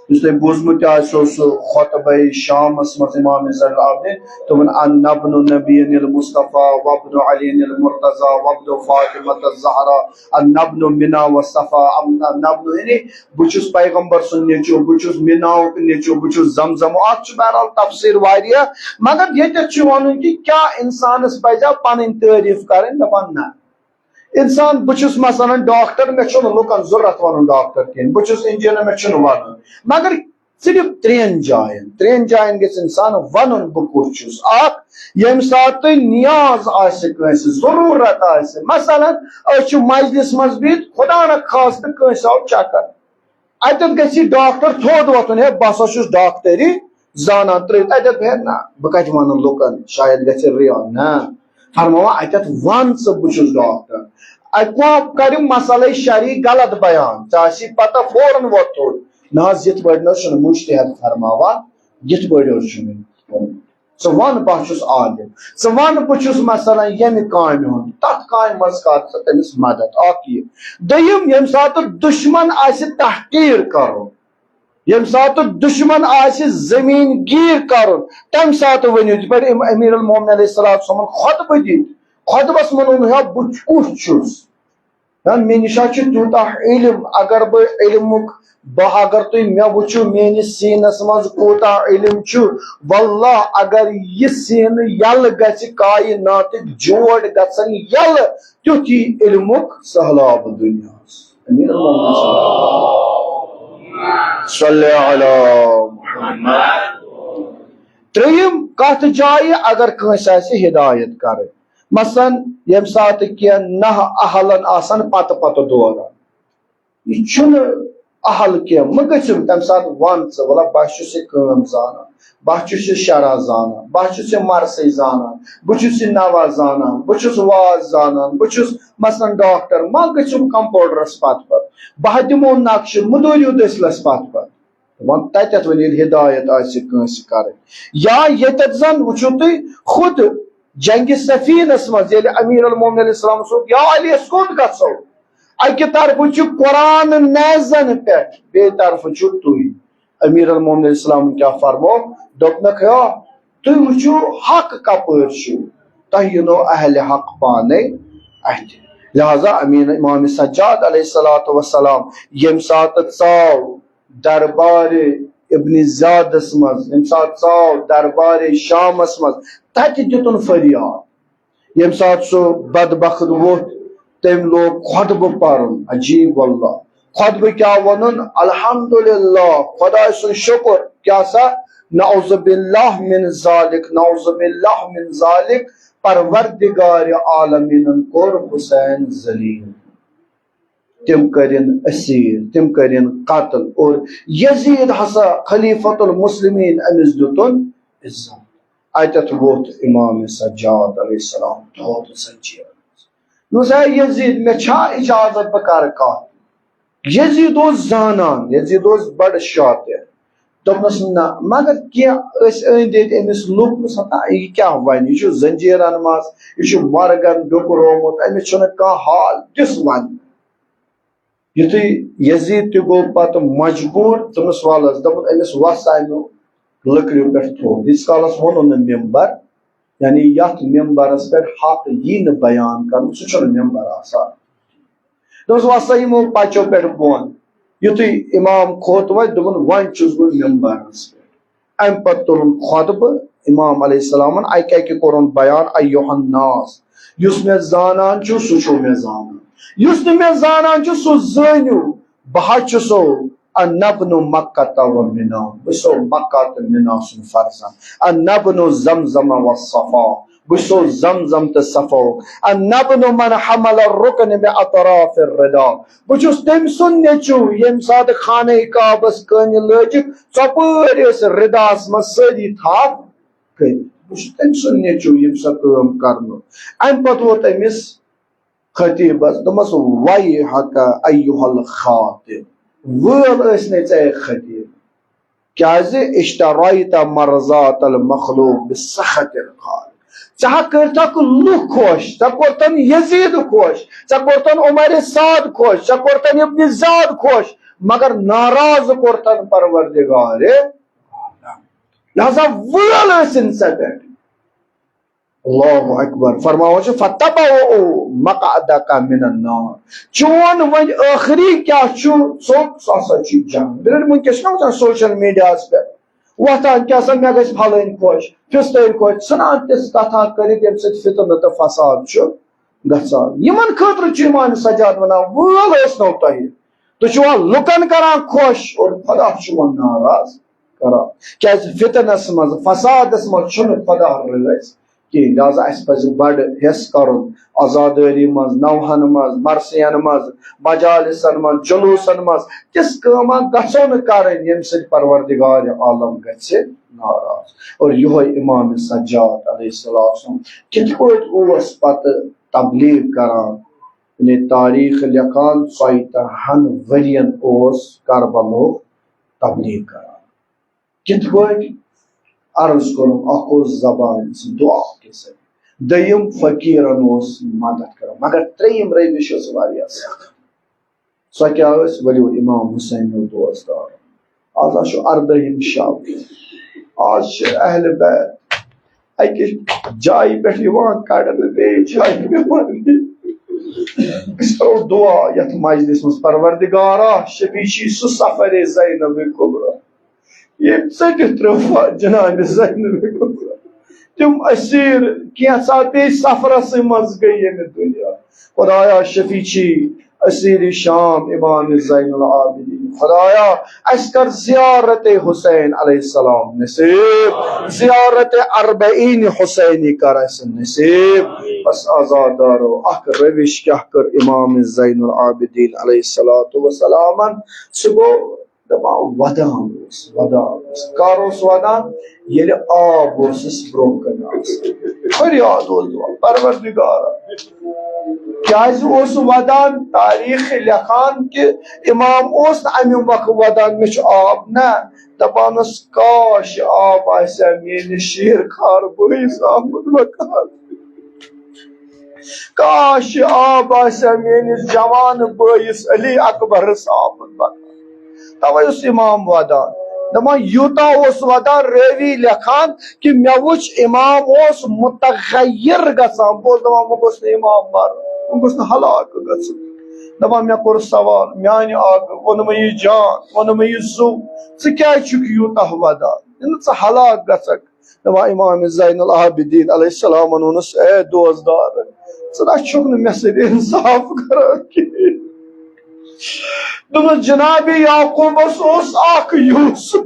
یُس تۄہہِ بوٗزمُت تہِ آسیو سُہ خطبہ شامس منٛز امام زین العابدین، دوٚپُن، "أنا ابن نبينا المصطفى وابن علي المرتضى وابن فاطمة الزهراء، أنا ابن منى وصفا، أنا ابن"، یعنی بہٕ چھُس پیغمبر سُنٛد نیٚچو، بہٕ چھُس مناہُک نیٚچو، بہٕ چھُس زمزم۔ اتھ چھُ بہرحال تفسیٖر واریاہ، مگر ییٚتٮ۪تھ چھُ وَنُن کہِ کیٛاہ اِنسانس پزیا پنٕنۍ تعریٖف کرٕنۍ؟ دپان نہ۔ اِنسان، بہٕ چھُس مثلاً ڈاکٹر، مےٚ چھُنہٕ لُکن ضروٗرت وَنُن ڈاکٹر کِہیٖنۍ، بہٕ چھُس انجینئر، مےٚ چھُنہٕ وَنُن۔ مگر صرف ترٛٮ۪ن جاین، ترٛٮ۪ن جاین گژھِ اِنسان وَنُن بہٕ کُس چھُس۔ اکھ، ییٚمہِ ساتہٕ تۄہہِ نیاز آسہِ کٲنٛسہِ، ضروٗرت آسہِ، مثلاً أسۍ چھِ مجلس منٛز بِہِتھ، خدا نہ خاستہٕ کٲنٛسہِ آو چکر، اَتٮ۪تھ گژھِ یہِ ڈاکٹر تھوٚد وۄتھُن، "ہے، بہٕ ہسا چھُس ڈاکٹری زانان"، ترٛٲوِتھ اَتٮ۪تھ بیٚہن۔ نہ، بہٕ کَتہِ وَنہٕ لُکن، شاید گژھِ رِیا۔ نہ، فرماوان، اَتٮ۪تھ وَن ژٕ، "بہٕ چھُس ڈاکٹر"۔ اَتہِ ما کَرِ مسلے شرعی غلط بیان، ژےٚ آسی پتہ فوراً وۄتھ تھوٚد۔ نہ حظ، یِتھ پٲٹھۍ نہ حظ چھُنہٕ مُجتہد فرماوان، یِتھ پٲٹھۍ حظ چھُنہٕ۔ ژٕ وَن، بہٕ چھُس عالم۔ ژٕ وَن، بہٕ چھُس مثلاً ییٚمہِ کامہِ ہُنٛد، تَتھ کامہِ منٛز کر ژٕ تٔمِس مدد۔ اکھ یہِ۔ دوٚیِم، ییٚمہِ ساتہٕ دُشمن آسہِ تحقیٖر کرُن، ییٚمہِ ساتہٕ دُشمن آسہِ زٔمیٖن گیٖر کرُن، تَمہِ ساتہٕ ؤنِو، یِتھ پٲٹھۍ أمۍ امیر المومنین علیہ الصلوۃ والسلامن خطبہٕ دِتۍ، خطبس منٛز ووٚنُن، "ہے، بہٕ کُس چھُس؟" نہ، مےٚ نِش چھُ تیوٗتاہ علم، اگر بہٕ علمُک، بہٕ، اگر تُہۍ مےٚ وٕچھِو، میٲنِس سیٖنس منٛز کوٗتاہ علم چھُ، واللہ، اگر یہِ سیٖنہٕ یَلہٕ گژھِ، کائناتٕکۍ جوڑ گژھن یَلہٕ، تیُتھ یی علمُک سہلاب دُنیاہَس۔ امین۔ اللہم صلی علی محمد۔ ترٛیٚیِم کتھ جایہِ، اگر کٲنٛسہِ آسہِ ہدایت کرٕنۍ، مثلاً، ییٚمہِ ساتہٕ کینٛہہ نااہلن آسن پتہٕ پتہٕ دوران، یہِ چھُنہٕ اہل کینٛہہ، مہٕ گٔژھِو تمہِ ساتہٕ ون ژٕ، وَلہ، بہٕ چھُس یہِ کٲم زانان، بہٕ چھُس یہِ شرع زانان، بہٕ چھُس یہِ مرثی زانان، بہٕ چھُس یہِ نوح زانان، بہٕ چھُس واز زانان، بہٕ چھُس، مثلاً، ڈاکٹر، ما گٔژھِو کمپاوڈرس پتہٕ پتہٕ، بہٕ دِمو نقشہٕ، مہٕ دوٗرِو دٔسلس پتہٕ پتہٕ۔ وۄنۍ تتٮ۪تھ وۄنۍ ییٚلہِ ہدایت آسہِ کٲنٛسہِ کرٕنۍ، یا ییٚتٮ۪تھ زن وٕچھِو تُہۍ خود جنگِ صفینس منٛز ییٚلہِ امیر المومنین علیہ السلام سُنٛد، یا علی، أسۍ کوٚت گژھو؟ اکہِ طرفہٕ چھُ قرآن نیزن پٮ۪ٹھ، بیٚیہِ طرفہٕ چھُ تُہۍ۔ امیر المومنین علیہ السلام کیٛاہ فرمو؟ دوٚپنکھ، ہے، تُہۍ وٕچھِو حق کپٲرۍ چھُ، تۄہہِ یِنو اہلِ حق پانے اتھِ۔ لہذا امین امام سجاد علیہ الصلوۃ والسلام ییٚمہِ ساتہٕ ژاو دربارِ ابن زیادس منٛز، ییٚمہِ ساتہٕ ژاو دربارِ شامس منٛز، تتہِ دیُتُن فریاد۔ ییٚمہِ ساتہٕ سُہ بدبخت ووٚتھ، تٔمۍ لوگ خطبہٕ پرُن۔ عجیب واللہ، خطبہٕ کیٛاہ وَنُن؟ الحمدللہ، خۄداے سُنٛد شُکُر۔ کیٛاہ سا؟ نعوذ باللہ من ذالک، نعوذ باللہ من ذالک، پروردگار عالمیٖنن کوٚر حسین ذلیل۔ تِم کٔرِن اسیٖر، تِم کٔرِن قتل۔ اور یزید ہسا خلیفۃ المسلمین، أمِس دیُتُن عزت۔ اتٮ۪تھ ووٚتھ امام سجاد علیہ السلام دۄد زنجیرن منٛز۔ دوٚپُس، ہے یزید، مےٚ چھا اجازت بہٕ کرٕ کتھ؟ یزید اوس زانان، یزید اوس بڑٕ شاطر۔ دوٚپنس، نہ، مگر کینٛہہ ٲسۍ أنٛدۍ أنٛدۍ أمِس لُکھ، دوٚپُس، ہتا، یہِ کیٛاہ ونہِ؟ یہِ چھُ زنجیرن منٛز، یہِ چھُ مرگن ڈُکرومُت، أمِس چھُنہٕ کانٛہہ حال تِژھ ونہِ۔ یُتھُے یزید تہِ گوٚو پتہٕ مجبوٗر، دوٚپنس، وَلہٕ حظ، دوٚپُن، أمِس وَس اَمہِ لٔکرِ پٮ۪ٹھ تھوٚد۔ ییٖتِس کالس ووٚنُن نہٕ ممبر، یعنی یَتھ ممبرس پٮ۪ٹھ حق یی نہٕ بیان کرنہٕ، سُہ چھُنہٕ ممبر آسان۔ دوٚپُس، وَس سا یِمو پچو پٮ۪ٹھ بۄن۔ یُتھُے امام کھوٚت وۄنۍ، دوٚپُن، وۄنۍ چھُس بہٕ ممبرس پٮ۪ٹھ۔ امہِ پتہٕ تُلُن خطبہٕ امام علیہ السلامن، اکہِ اکہِ کوٚرُن بیان، ایُّہا الناس، یُس مےٚ زانان چھُ، سُہ چھُو مےٚ زانان، یُس نہٕ مےٚ زانان چھُ، سُہ زٲنِو، بہٕ حظ چھُسو، انا ابن مکہ و منا، بہٕ چھُسو مکہ تہٕ منا سُنٛد فرزند، انا ابن زمزم و صفا، بہٕ چھُسو زمزم تہٕ صفاہُک، انا ابن من حمل الرکن باطراف الرداء، بہٕ چھُس تٔمۍ سُنٛد نیٚچوٗ، ییٚمہِ ساتہٕ خانہ کعبس کٲنہِ لٲجِکھ، ژۄپٲرۍ ٲسۍ رداہس منٛز سٲری تھپھ کٔرِتھ۔ بہٕ چھُس تٔمۍ سُنٛد نیٚچوٗ، ییٚمۍ سۄ کٲم کرنٲو۔ امہِ پتہٕ ووت أمِس خطیبس، دوٚپمس، ویحک ایُّہا الخاطب، وٲل ٲسۍ نے ژےٚ، اے خطیب۔ کیازِ؟ اشتریت مرضات المخلوق بسخط الخالق۔ ژےٚ ہا کٔرتھکھ لُکھ خۄش، ژےٚ کوٚرتن یزید خۄش، ژےٚ کوٚرتن عمر سعد خۄش، ژےٚ کوٚرتن ابن زیاد خۄش، مگر ناراض کوٚرتن پروردگار۔ لہذا وٲل ٲسِن ژےٚ پٮ۪ٹھ۔ اللہ اکبر۔ فرماوان چھُ، "فتبوأ مقعدک من النار"، چون وۄنۍ ٲخری کیٛاہ چھُ، ژوٚپ، سُہ ہسا چھُ جہنم۔ بہٕ وٕنکیٚس چھُنہ وٕچھان سوشل میڈیاہس پٮ۪ٹھ وۄتھان، کیٛاہ سا مےٚ گژھِ پھلٲنۍ خۄش، فستٲنۍ خۄش، ژھٕنان تِژھ کتھا کٔرِتھ، ییٚمہِ سۭتۍ فتنہٕ تہٕ فساد چھُ گژھان۔ یِمن خٲطرٕ چھُ امام سجاد ونان، وٲل ٲسنو تۄہہِ، تُہۍ چھِوا لُکن کران خۄش اور خۄدا چھُ وۄنۍ ناراض کران۔ کیازِ فتنس منٛز، فسادس منٛز چھُنہٕ خۄدا رٲضۍ کینٛہہ۔ لہذا اسہِ پزِ بڑٕ حٮ۪س کرُن عزادٲری منٛز، نوحن منٛز، مرثین منٛز، مجالسن منٛز، جلوسن منٛز۔ تِژھ کٲمہ گژھو نہٕ کرٕنۍ، ییٚمہِ سۭتۍ پروردگار عالم گژھِ ناراض۔ اور یِہوے امام سجاد علیہ السلام کِتھ پٲٹھۍ اوس پتہٕ تبلیغ کران، یعنی تاریخ لیکھان، ژۄیہِ ترٕہن ؤرین اوس کربلُک تبلیغ کران۔ کِتھ پٲٹھۍ؟ عرض کوٚرُم، اکھ اوس زبانہِ سۭتۍ دعا کہِ ذٔریعہٕ، دوٚیِم فقیٖرن اوس مدد کران، مگر ترٛیٚیِم روش ٲس واریاہ سخت۔ سۄ کیٛاہ ٲس؟ ؤلِو امام حسین ہُنٛد دوستار، آز حظ چھُ اردٲہِم شب، آز چھِ اہل بیت اکہِ جایہِ پٮ۪ٹھ یِوان کڑنہٕ بیٚیہِ جایہِ پٮ۪وان۔ أسۍ کرو دعا یتھ مجلس منٛز، پروردگارا، شفیع چھی سُہ سفر زینب کبریٰ، ییٚمۍ ژٔٹِتھ ترٲو جناب زینب کبریٰ۔ تِم اسیٖر کینٛژھا پیٚیہِ سفرسٕے منٛز گٔے ییٚمہِ دُنیا۔ خدایا، شفیع چھی اسیٖر شام امام زین العابدین۔ خدایا، اَسہِ کر زیارت حسین علیہ السلام نصیب، زیارت اربعین حسینی کر اَسہِ نصیب۔ بس عزادارو، اکھ روش کیٛاہ کٔر امام زین العابدین علیہ الصلوۃ والسلامن؟ سُہ گوٚو دپان ودان اوس، ودان اوس۔ کر اوس ودان؟ ییٚلہِ آب اوسُس برونٛہہ کنہِ آسان۔ فریاد اوس دِوان، پروردگارا، کیازِ اوس ودان؟ تاریخ لیکھان کہِ امام اوس نہٕ امہِ مۄکھٕ ودان، مےٚ چھُ آب، نہ، دپان اوس، کاش آب آسہِ ہا میٲنِس شیر خار بٲیِس آمُت وقار۔ کاش یہِ آب آسہِ ہا میٲنِس جوان بٲیِس علی اکبرس آمُت بکار۔ توے اوس امام ودان۔ دپان یوٗتاہ اوس ودان، رٲوی لیکھان کہِ مےٚ وُچھ امام اوس متغیر گژھان۔ بہٕ اوسُس دپان وۄنۍ گوٚژھ نہٕ امام مرُن، وۄنۍ گوٚژھ نہٕ ہلاک گژھُن۔ دپان مےٚ کوٚر سوال، میانہِ آقہٕ، ووٚنمَے یہِ جان، ووٚنمَے یہِ زُو، ژٕ کیازِ چھُکھ یوٗتاہ ودان؟ یہِ نہٕ ژٕ ہلاک گژھکھ۔ دپان امام زین العابدین علیہ السلامن ووٚنُس، اے دوستدار، ژٕ نہ چھُکھ نہٕ مےٚ سۭتۍ انصاف کران کِہیٖنۍ۔ دوٚپمَس، جناب یعقوبس اوس اکھ یوسف،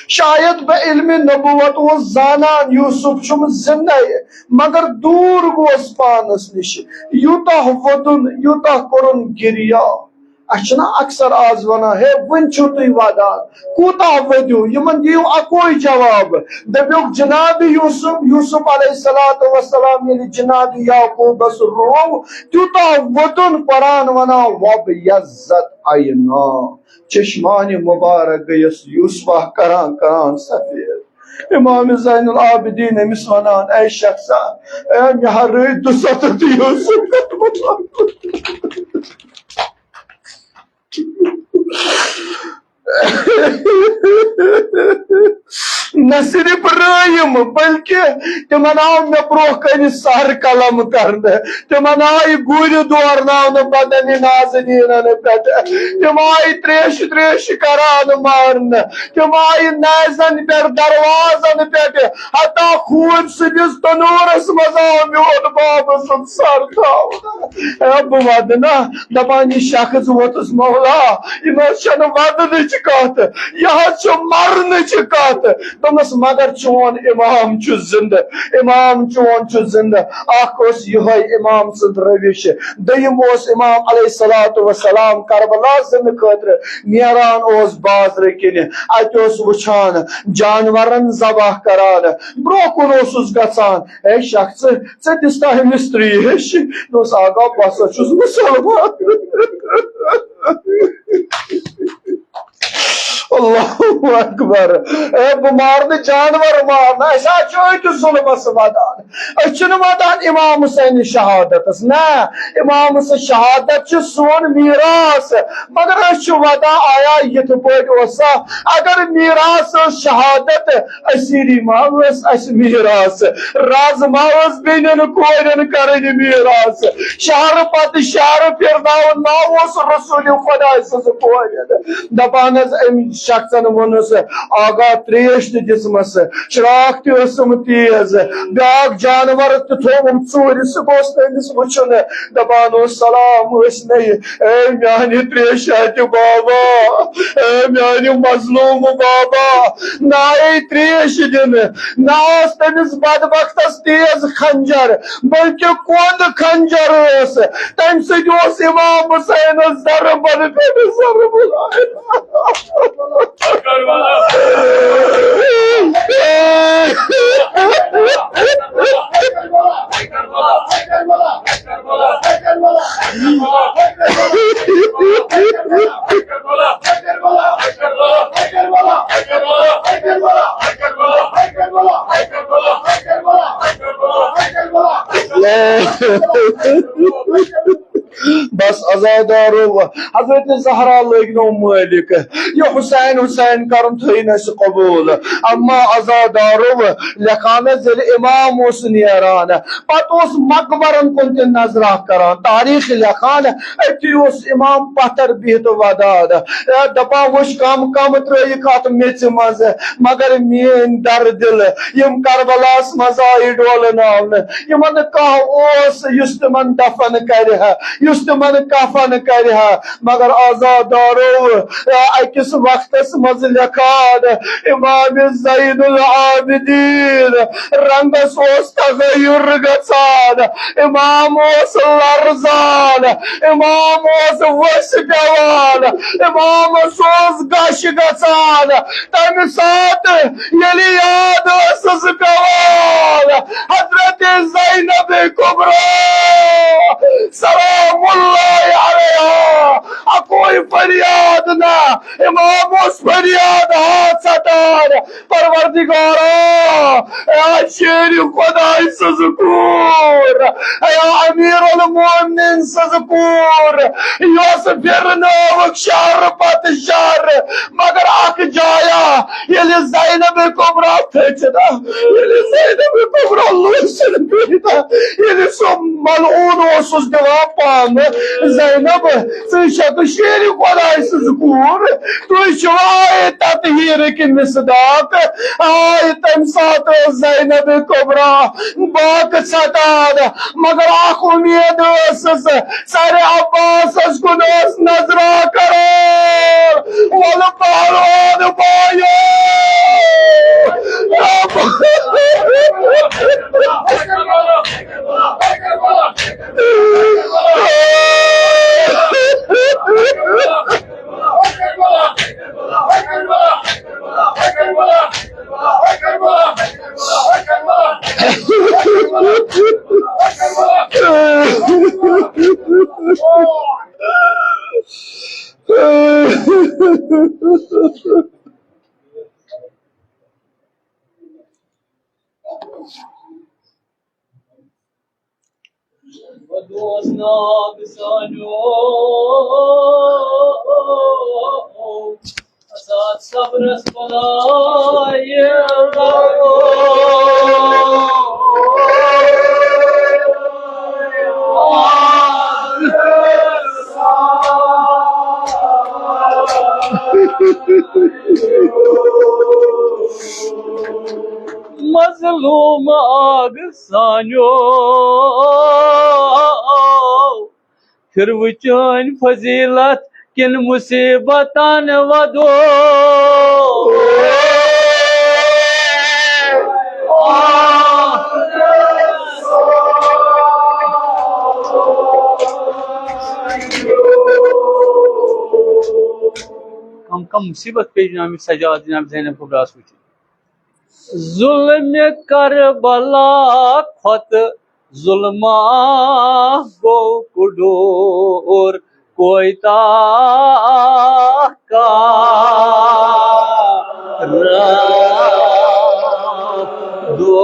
شاید بہ علم نبوت اوس زانان یوسف چھُم زندے، مگر دوٗر گوس پانس نِش، یوٗتاہ ووٚدُن، یوٗتاہ کوٚرُن گِریا۔ اَسہِ چھُنہ اکثر آز وَنان، ہے، وُنہِ چھِو تُہۍ وَدان، کوٗتاہ ؤدِو؟ یِمن دِیِو اَکُے جواب، دٔپِو، جناب یوسف، یوسف علیہ الصلوۃ والسلام ییٚلہِ جناب یعقوبس روو، تیوٗتاہ ووٚدُن، قرآن وَنان، وَبَيَضَّتْ عَيْنَاهُ، چشمانِ مبارک گٔیَس یوسفہ کران کران سفید۔ امام زین العابدین أمِس وَنان، اے شخصا، اے مےٚ ہا رٲوۍ دُسَتتھ یوسف۔ نہ صرف رٲیِم، بلکہ تِمن آو مےٚ برونٛہہ کنہِ سر قلم کرنہٕ، تِمن آیہِ گُرِ دورناونہٕ بدنِ نازنینن پٮ۪ٹھ، تِم آیہِ تریشہِ تریشہِ کران مارنہٕ، تِم آیہِ نیزن پٮ۪ٹھ، دروازن پٮ۪ٹھ، حتیٰ خوٗن سٕنٛدِس تنوٗرس منٛز آو میون بابہٕ سُنٛد سر تھاونہٕ۔ اے بہٕ ودٕ نا، دپان، یہِ شخص ووتُس مولا، یہِ نہ حظ چھنہٕ ودنٕچ کتھ، یہِ حظ چھُ مرنٕچ کتھ۔ دوٚپمس، مگر چون امام چھُ زندٕ، امام چون چھُ زندٕ۔ اکھ اوس یِہوے امام سُنٛد روش، دوٚیِم اوس امام علیہ الصلوۃ والسلام کربلا زندٕ خٲطرٕ نیران اوس بازرٕ کِنہِ، اتہِ اوس وٕچھان جانورن ذبح کران، برونٛہہ کُن اوسُس گژھان، اے شخص، ژےٚ دِژ تہ أمِس ترٛیش؟ دوٚپُس، آقا، بہٕ ہسا چھُس مُسلمان۔ اللہ اکبر۔ اے، بہٕ مارٕ نہٕ جانور مارنہٕ، أسۍ حظ چھِ أتھۍ ظُلمس ودان۔ أسۍ چھِنہٕ ودان امام حسین شہادتس، نہ، امام حسین شہادت چھِ سون میراث، مگر أسۍ چھِ ودان، آیا یِتھ پٲٹھۍ اوسا؟ اگر میراث ٲس شہادت، اسیری ما ٲس اسہِ میراث؟ راز ما ٲس بیٚنٮ۪ن کورٮ۪ن کرٕنۍ میراث؟ شہر پتہٕ شہر پھرناوُن ما اوس رسول خداے سٕنٛز کورٮ۪ن؟ دپان حظ أمۍ شخصن ووٚنُس، آقا تریش تہِ دِژمس، چراغ تہِ ٲسٕم تیز، بیاکھ جانور تہِ تھووُم ژوٗرِ، سُہ گوٚژھ نہٕ أمِس وٕچھُن۔ دپان اوس، سلام ٲسۍ نے، اے میانہِ تریشہِ ہتہِ بابا، اے میانہِ مظلوم بابا، نہ آیے تریش دِنہٕ، نہ اوس تٔمِس بدبختس تیز خنجر، بلکہ کۄنٛد خنجر اوس۔ تمہِ سۭتۍ اوس امام حسینس ضربن پٮ۪ٹھ ضرب لایان۔ بس عزادارو، حضرت زہرا لٲگۍ نو مٲلِک، یہِ حسین حسین کرُن تھٲیِن اَسہِ قبوٗل۔ اما عزادارو، لیکھان حظ ییٚلہِ امام اوس نیران، پتہٕ اوس مقبرن کُن تہِ نظرا کران۔ تاریخ لیکھان، أتی اوس امام پتھر بِہِتھ ودان۔ اے، دپان وٕچھ کم کم ترٲیِکھ اتھ میٚژِ منٛز، مگر میٲنۍ درد دل یِم کربلاہس منٛز آیہِ ڈولناونہٕ، یِمن نہٕ کانٛہہ اوس یُس تِمن دفن کرِ ہا، یُس تِمن کفن کرِ ہا، مگر عزادارو، اکس وقتس منٛز لیکھان، امام زین العابدین رنگس اوس تغیر گژھان، امام اوس لرزان، امام اوس ؤسۍ پٮ۪وان، امامس اوس غش گژھان۔ تمہِ ساتہٕ ییٚلہِ یاد ٲسٕس پٮ۪وان حضرت زینب کبریٰ سلام اللہ علیہا، اکوے فریاد نہ، امام اوس فریاد ہا ژٹان، پروردگارا، اے شیر خداے سٕنٛز کوٗر، اے امیر المومنین سٕنٛز کوٗر، یۄس پھرنٲوٕکھ شہر پتہٕ شہر، مگر اکھ جایا، ییٚلہِ زینب کبریٰ تھٔچ نا، ییٚلہِ زینب کبریٰ لوٗسِتھ پیٚیہِ نا، ییٚلہِ سُہ ملعون اوسُس دِوان پامہٕ، زینب، ژٕ چھکھ شیرِ خۄداے سٕنٛز کوٗر، تُہۍ چھِو آیہِ تطہیٖرٕکۍ مصداق۔ آیہِ تَمہِ ساتہٕ ٲس زینب کبریٰ باکھ ژھٹان، مگر اکھ اُمید ٲسٕس، سر عباسس کُن ٲس نظرا کران۔ وَلہٕ پہلوان بایو! مظلوم آگ سانیو، پھر وچن فضیلت کن مصیبتن ودو۔ کم کم مصیبت پیٚیہِ جناب سجاد، جناب زینب کبریٰ ہس وٕچھِتھ۔ ظلم کربلا کھۄتہٕ ظلمہ گوٚو کُڈور کویتاہ کار دو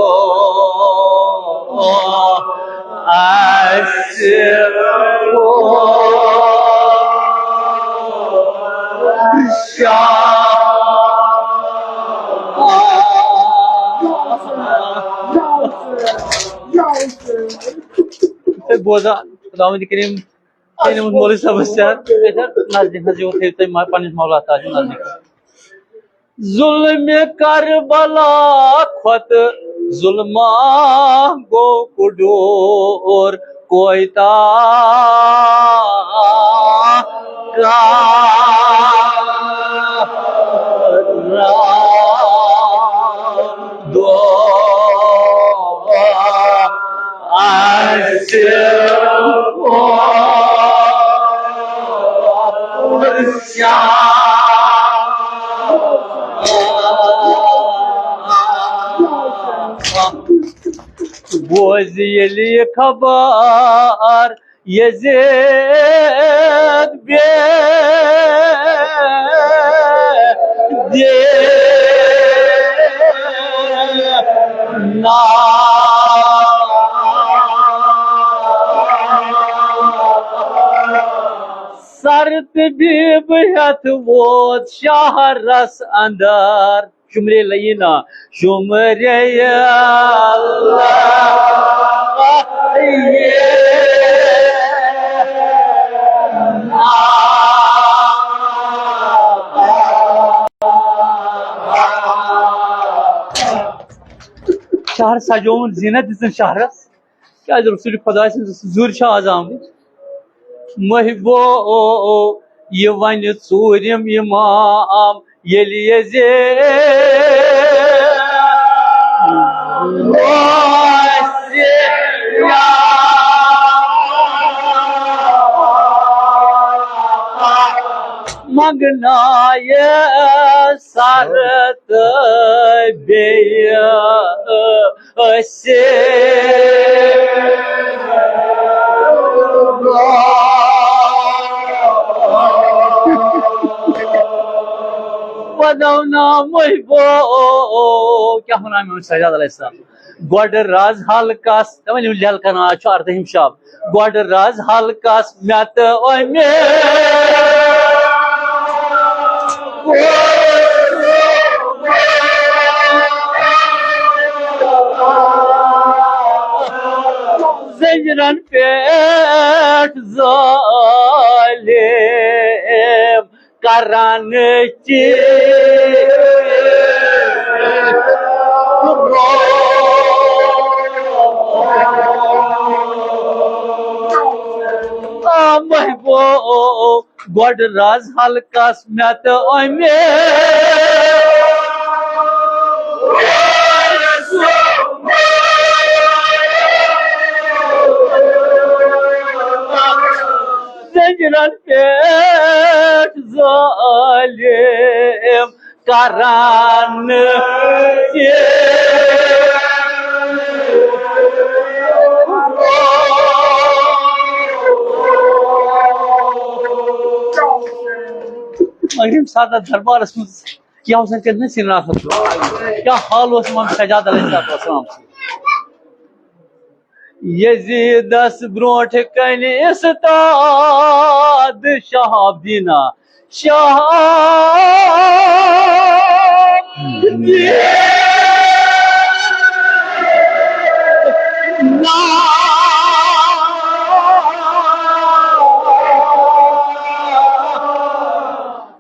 اسہِ۔ ہے بوزا، خداوند کریم، تیٚلہِ ووٚن مولوی صٲبس تہِ حظ، أتھۍ حظ نزدیٖک حظ یِوان تھٲیِو تُہۍ ما-، پننِس مولا تعالیٰ نزدیٖک۔ ظلم کربلا کھۄتہٕ ظلمہ گوٚو کُڈور کویتاہ کار دو اسہِ بوزِ ییٚلہِ یہِ خبر یزید بے دینا۔ سر تہٕ بیٖب ہٮ۪تھ ووت شہرس اندر۔ شمرے لینہ، شمرے اللہ۔ شہر سجووُن، زینت دِژٕن شہرس۔ کیازِ رسول خدا سٕنٛز زُرۍ چھِ آز آمٕتۍ۔ محبو، یہِ وَنہِ ژوٗرِم اِمام، ییٚلہِ یزید آسہِ یا منگنایہِ سر تہٕ بیٚیہِ أسۍ۔ ودونا محبو، کیٛاہ وَنان مےٚ سجاد علیہ السلام؟ گۄڈٕ رز حلقس، تَوَے یِم لیل کران، آز چھُ اردٲہِم شب۔ گۄڈٕ رز حلقس مےٚ تہٕ أمِس۔ زنجیرن پٮ۪ٹھ ظٲلِم کران چی۔ آ محبوب، گۄڈٕ رز حلقس مےٚ تہٕ أمِس۔ زنجیرن پٮ۪ٹھ ظٲلِم کران تہِ۔ مگر ییٚمہِ ساتہٕ اَتھ دربارس منٛز کیٛاہ اوس اَتہِ کٔرمٕژ سِنراس اوس، کیٛاہ حال اوس اِمام سجاد علیہ السلام سُنٛد؟ یزیدس برونٹھ کنہِ استاد شہاب دینا، شہاب دینا۔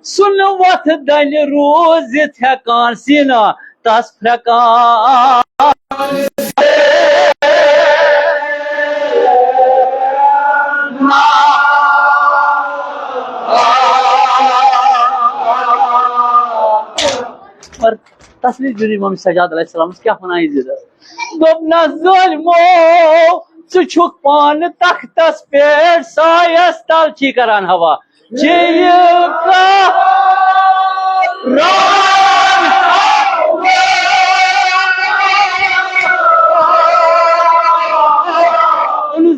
سُنہٕ وۄتھ دَنہِ روٗزِتھ ہٮ۪کان سیٖنا تَس پھرٛٮ۪کان۔ اور تسلی دیُن امام سجاد علیہ السلامس کیٛاہ وَنان یہِ زِ دوٚپنَس، ظٲلمو، ژٕ چھُکھ پانہٕ تختس پٮ۪ٹھ سایس تل چھی کران ہوا۔ چھی کران ہوا۔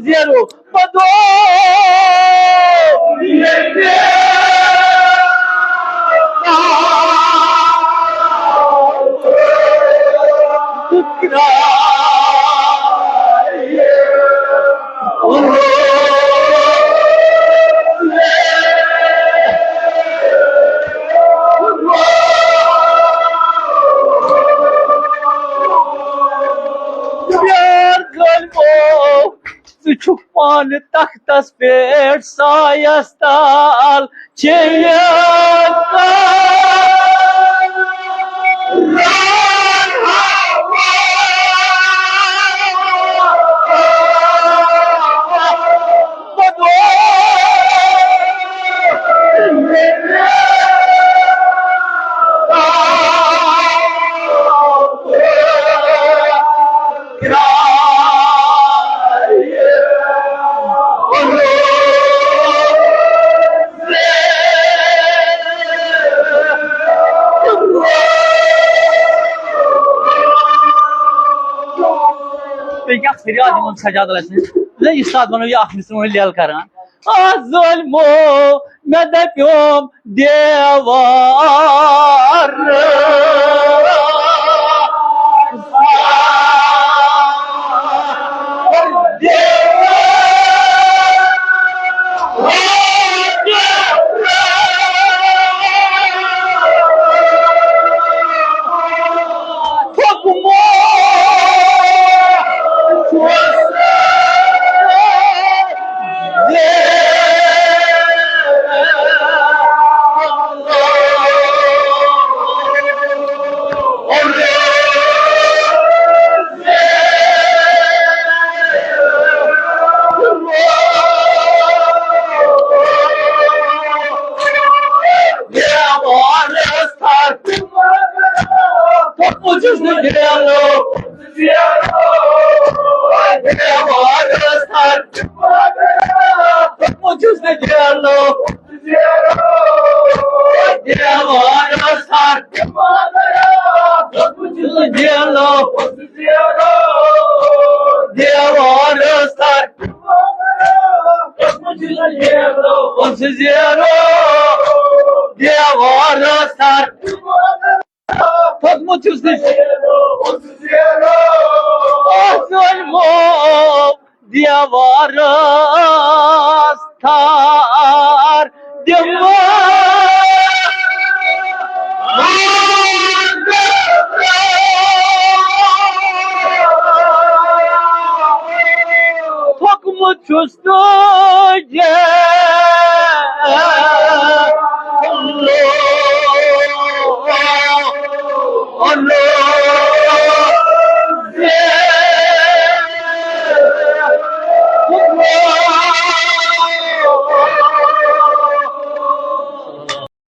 زیرو۔ بدو یار غٲلبو، ژٕ چھُکھ پانہٕ تختس پٮ۪ٹھ سایس تل چیٚیہِ۔ بیٚیہِ کیٛاہ فریاد یِمن سجاد علیہ سٕنٛز؟ نہ، یہِ ساتہٕ وَنو یہِ اکھ مِصرٕ وۄنۍ لیل کران۔ آ ظٲلمو، مےٚ دَپیوم دیوار۔ جیلو، جیلو، دیوارس تھر۔ تھوٚکمُت چھُس نہٕ جیلو، دیوارس تھر۔ تھوٚکمُت چھُس نہٕ جیلو، دیوارس تھر۔ تھوٚکمُت چھُس نہٕ جیلو، دیوارس تھر۔ تھوٚکمُت چھُس نہٕ ظٲلمو دیوارس تھر دِمو۔ تھوٚکمُت چھُس تُجہِ۔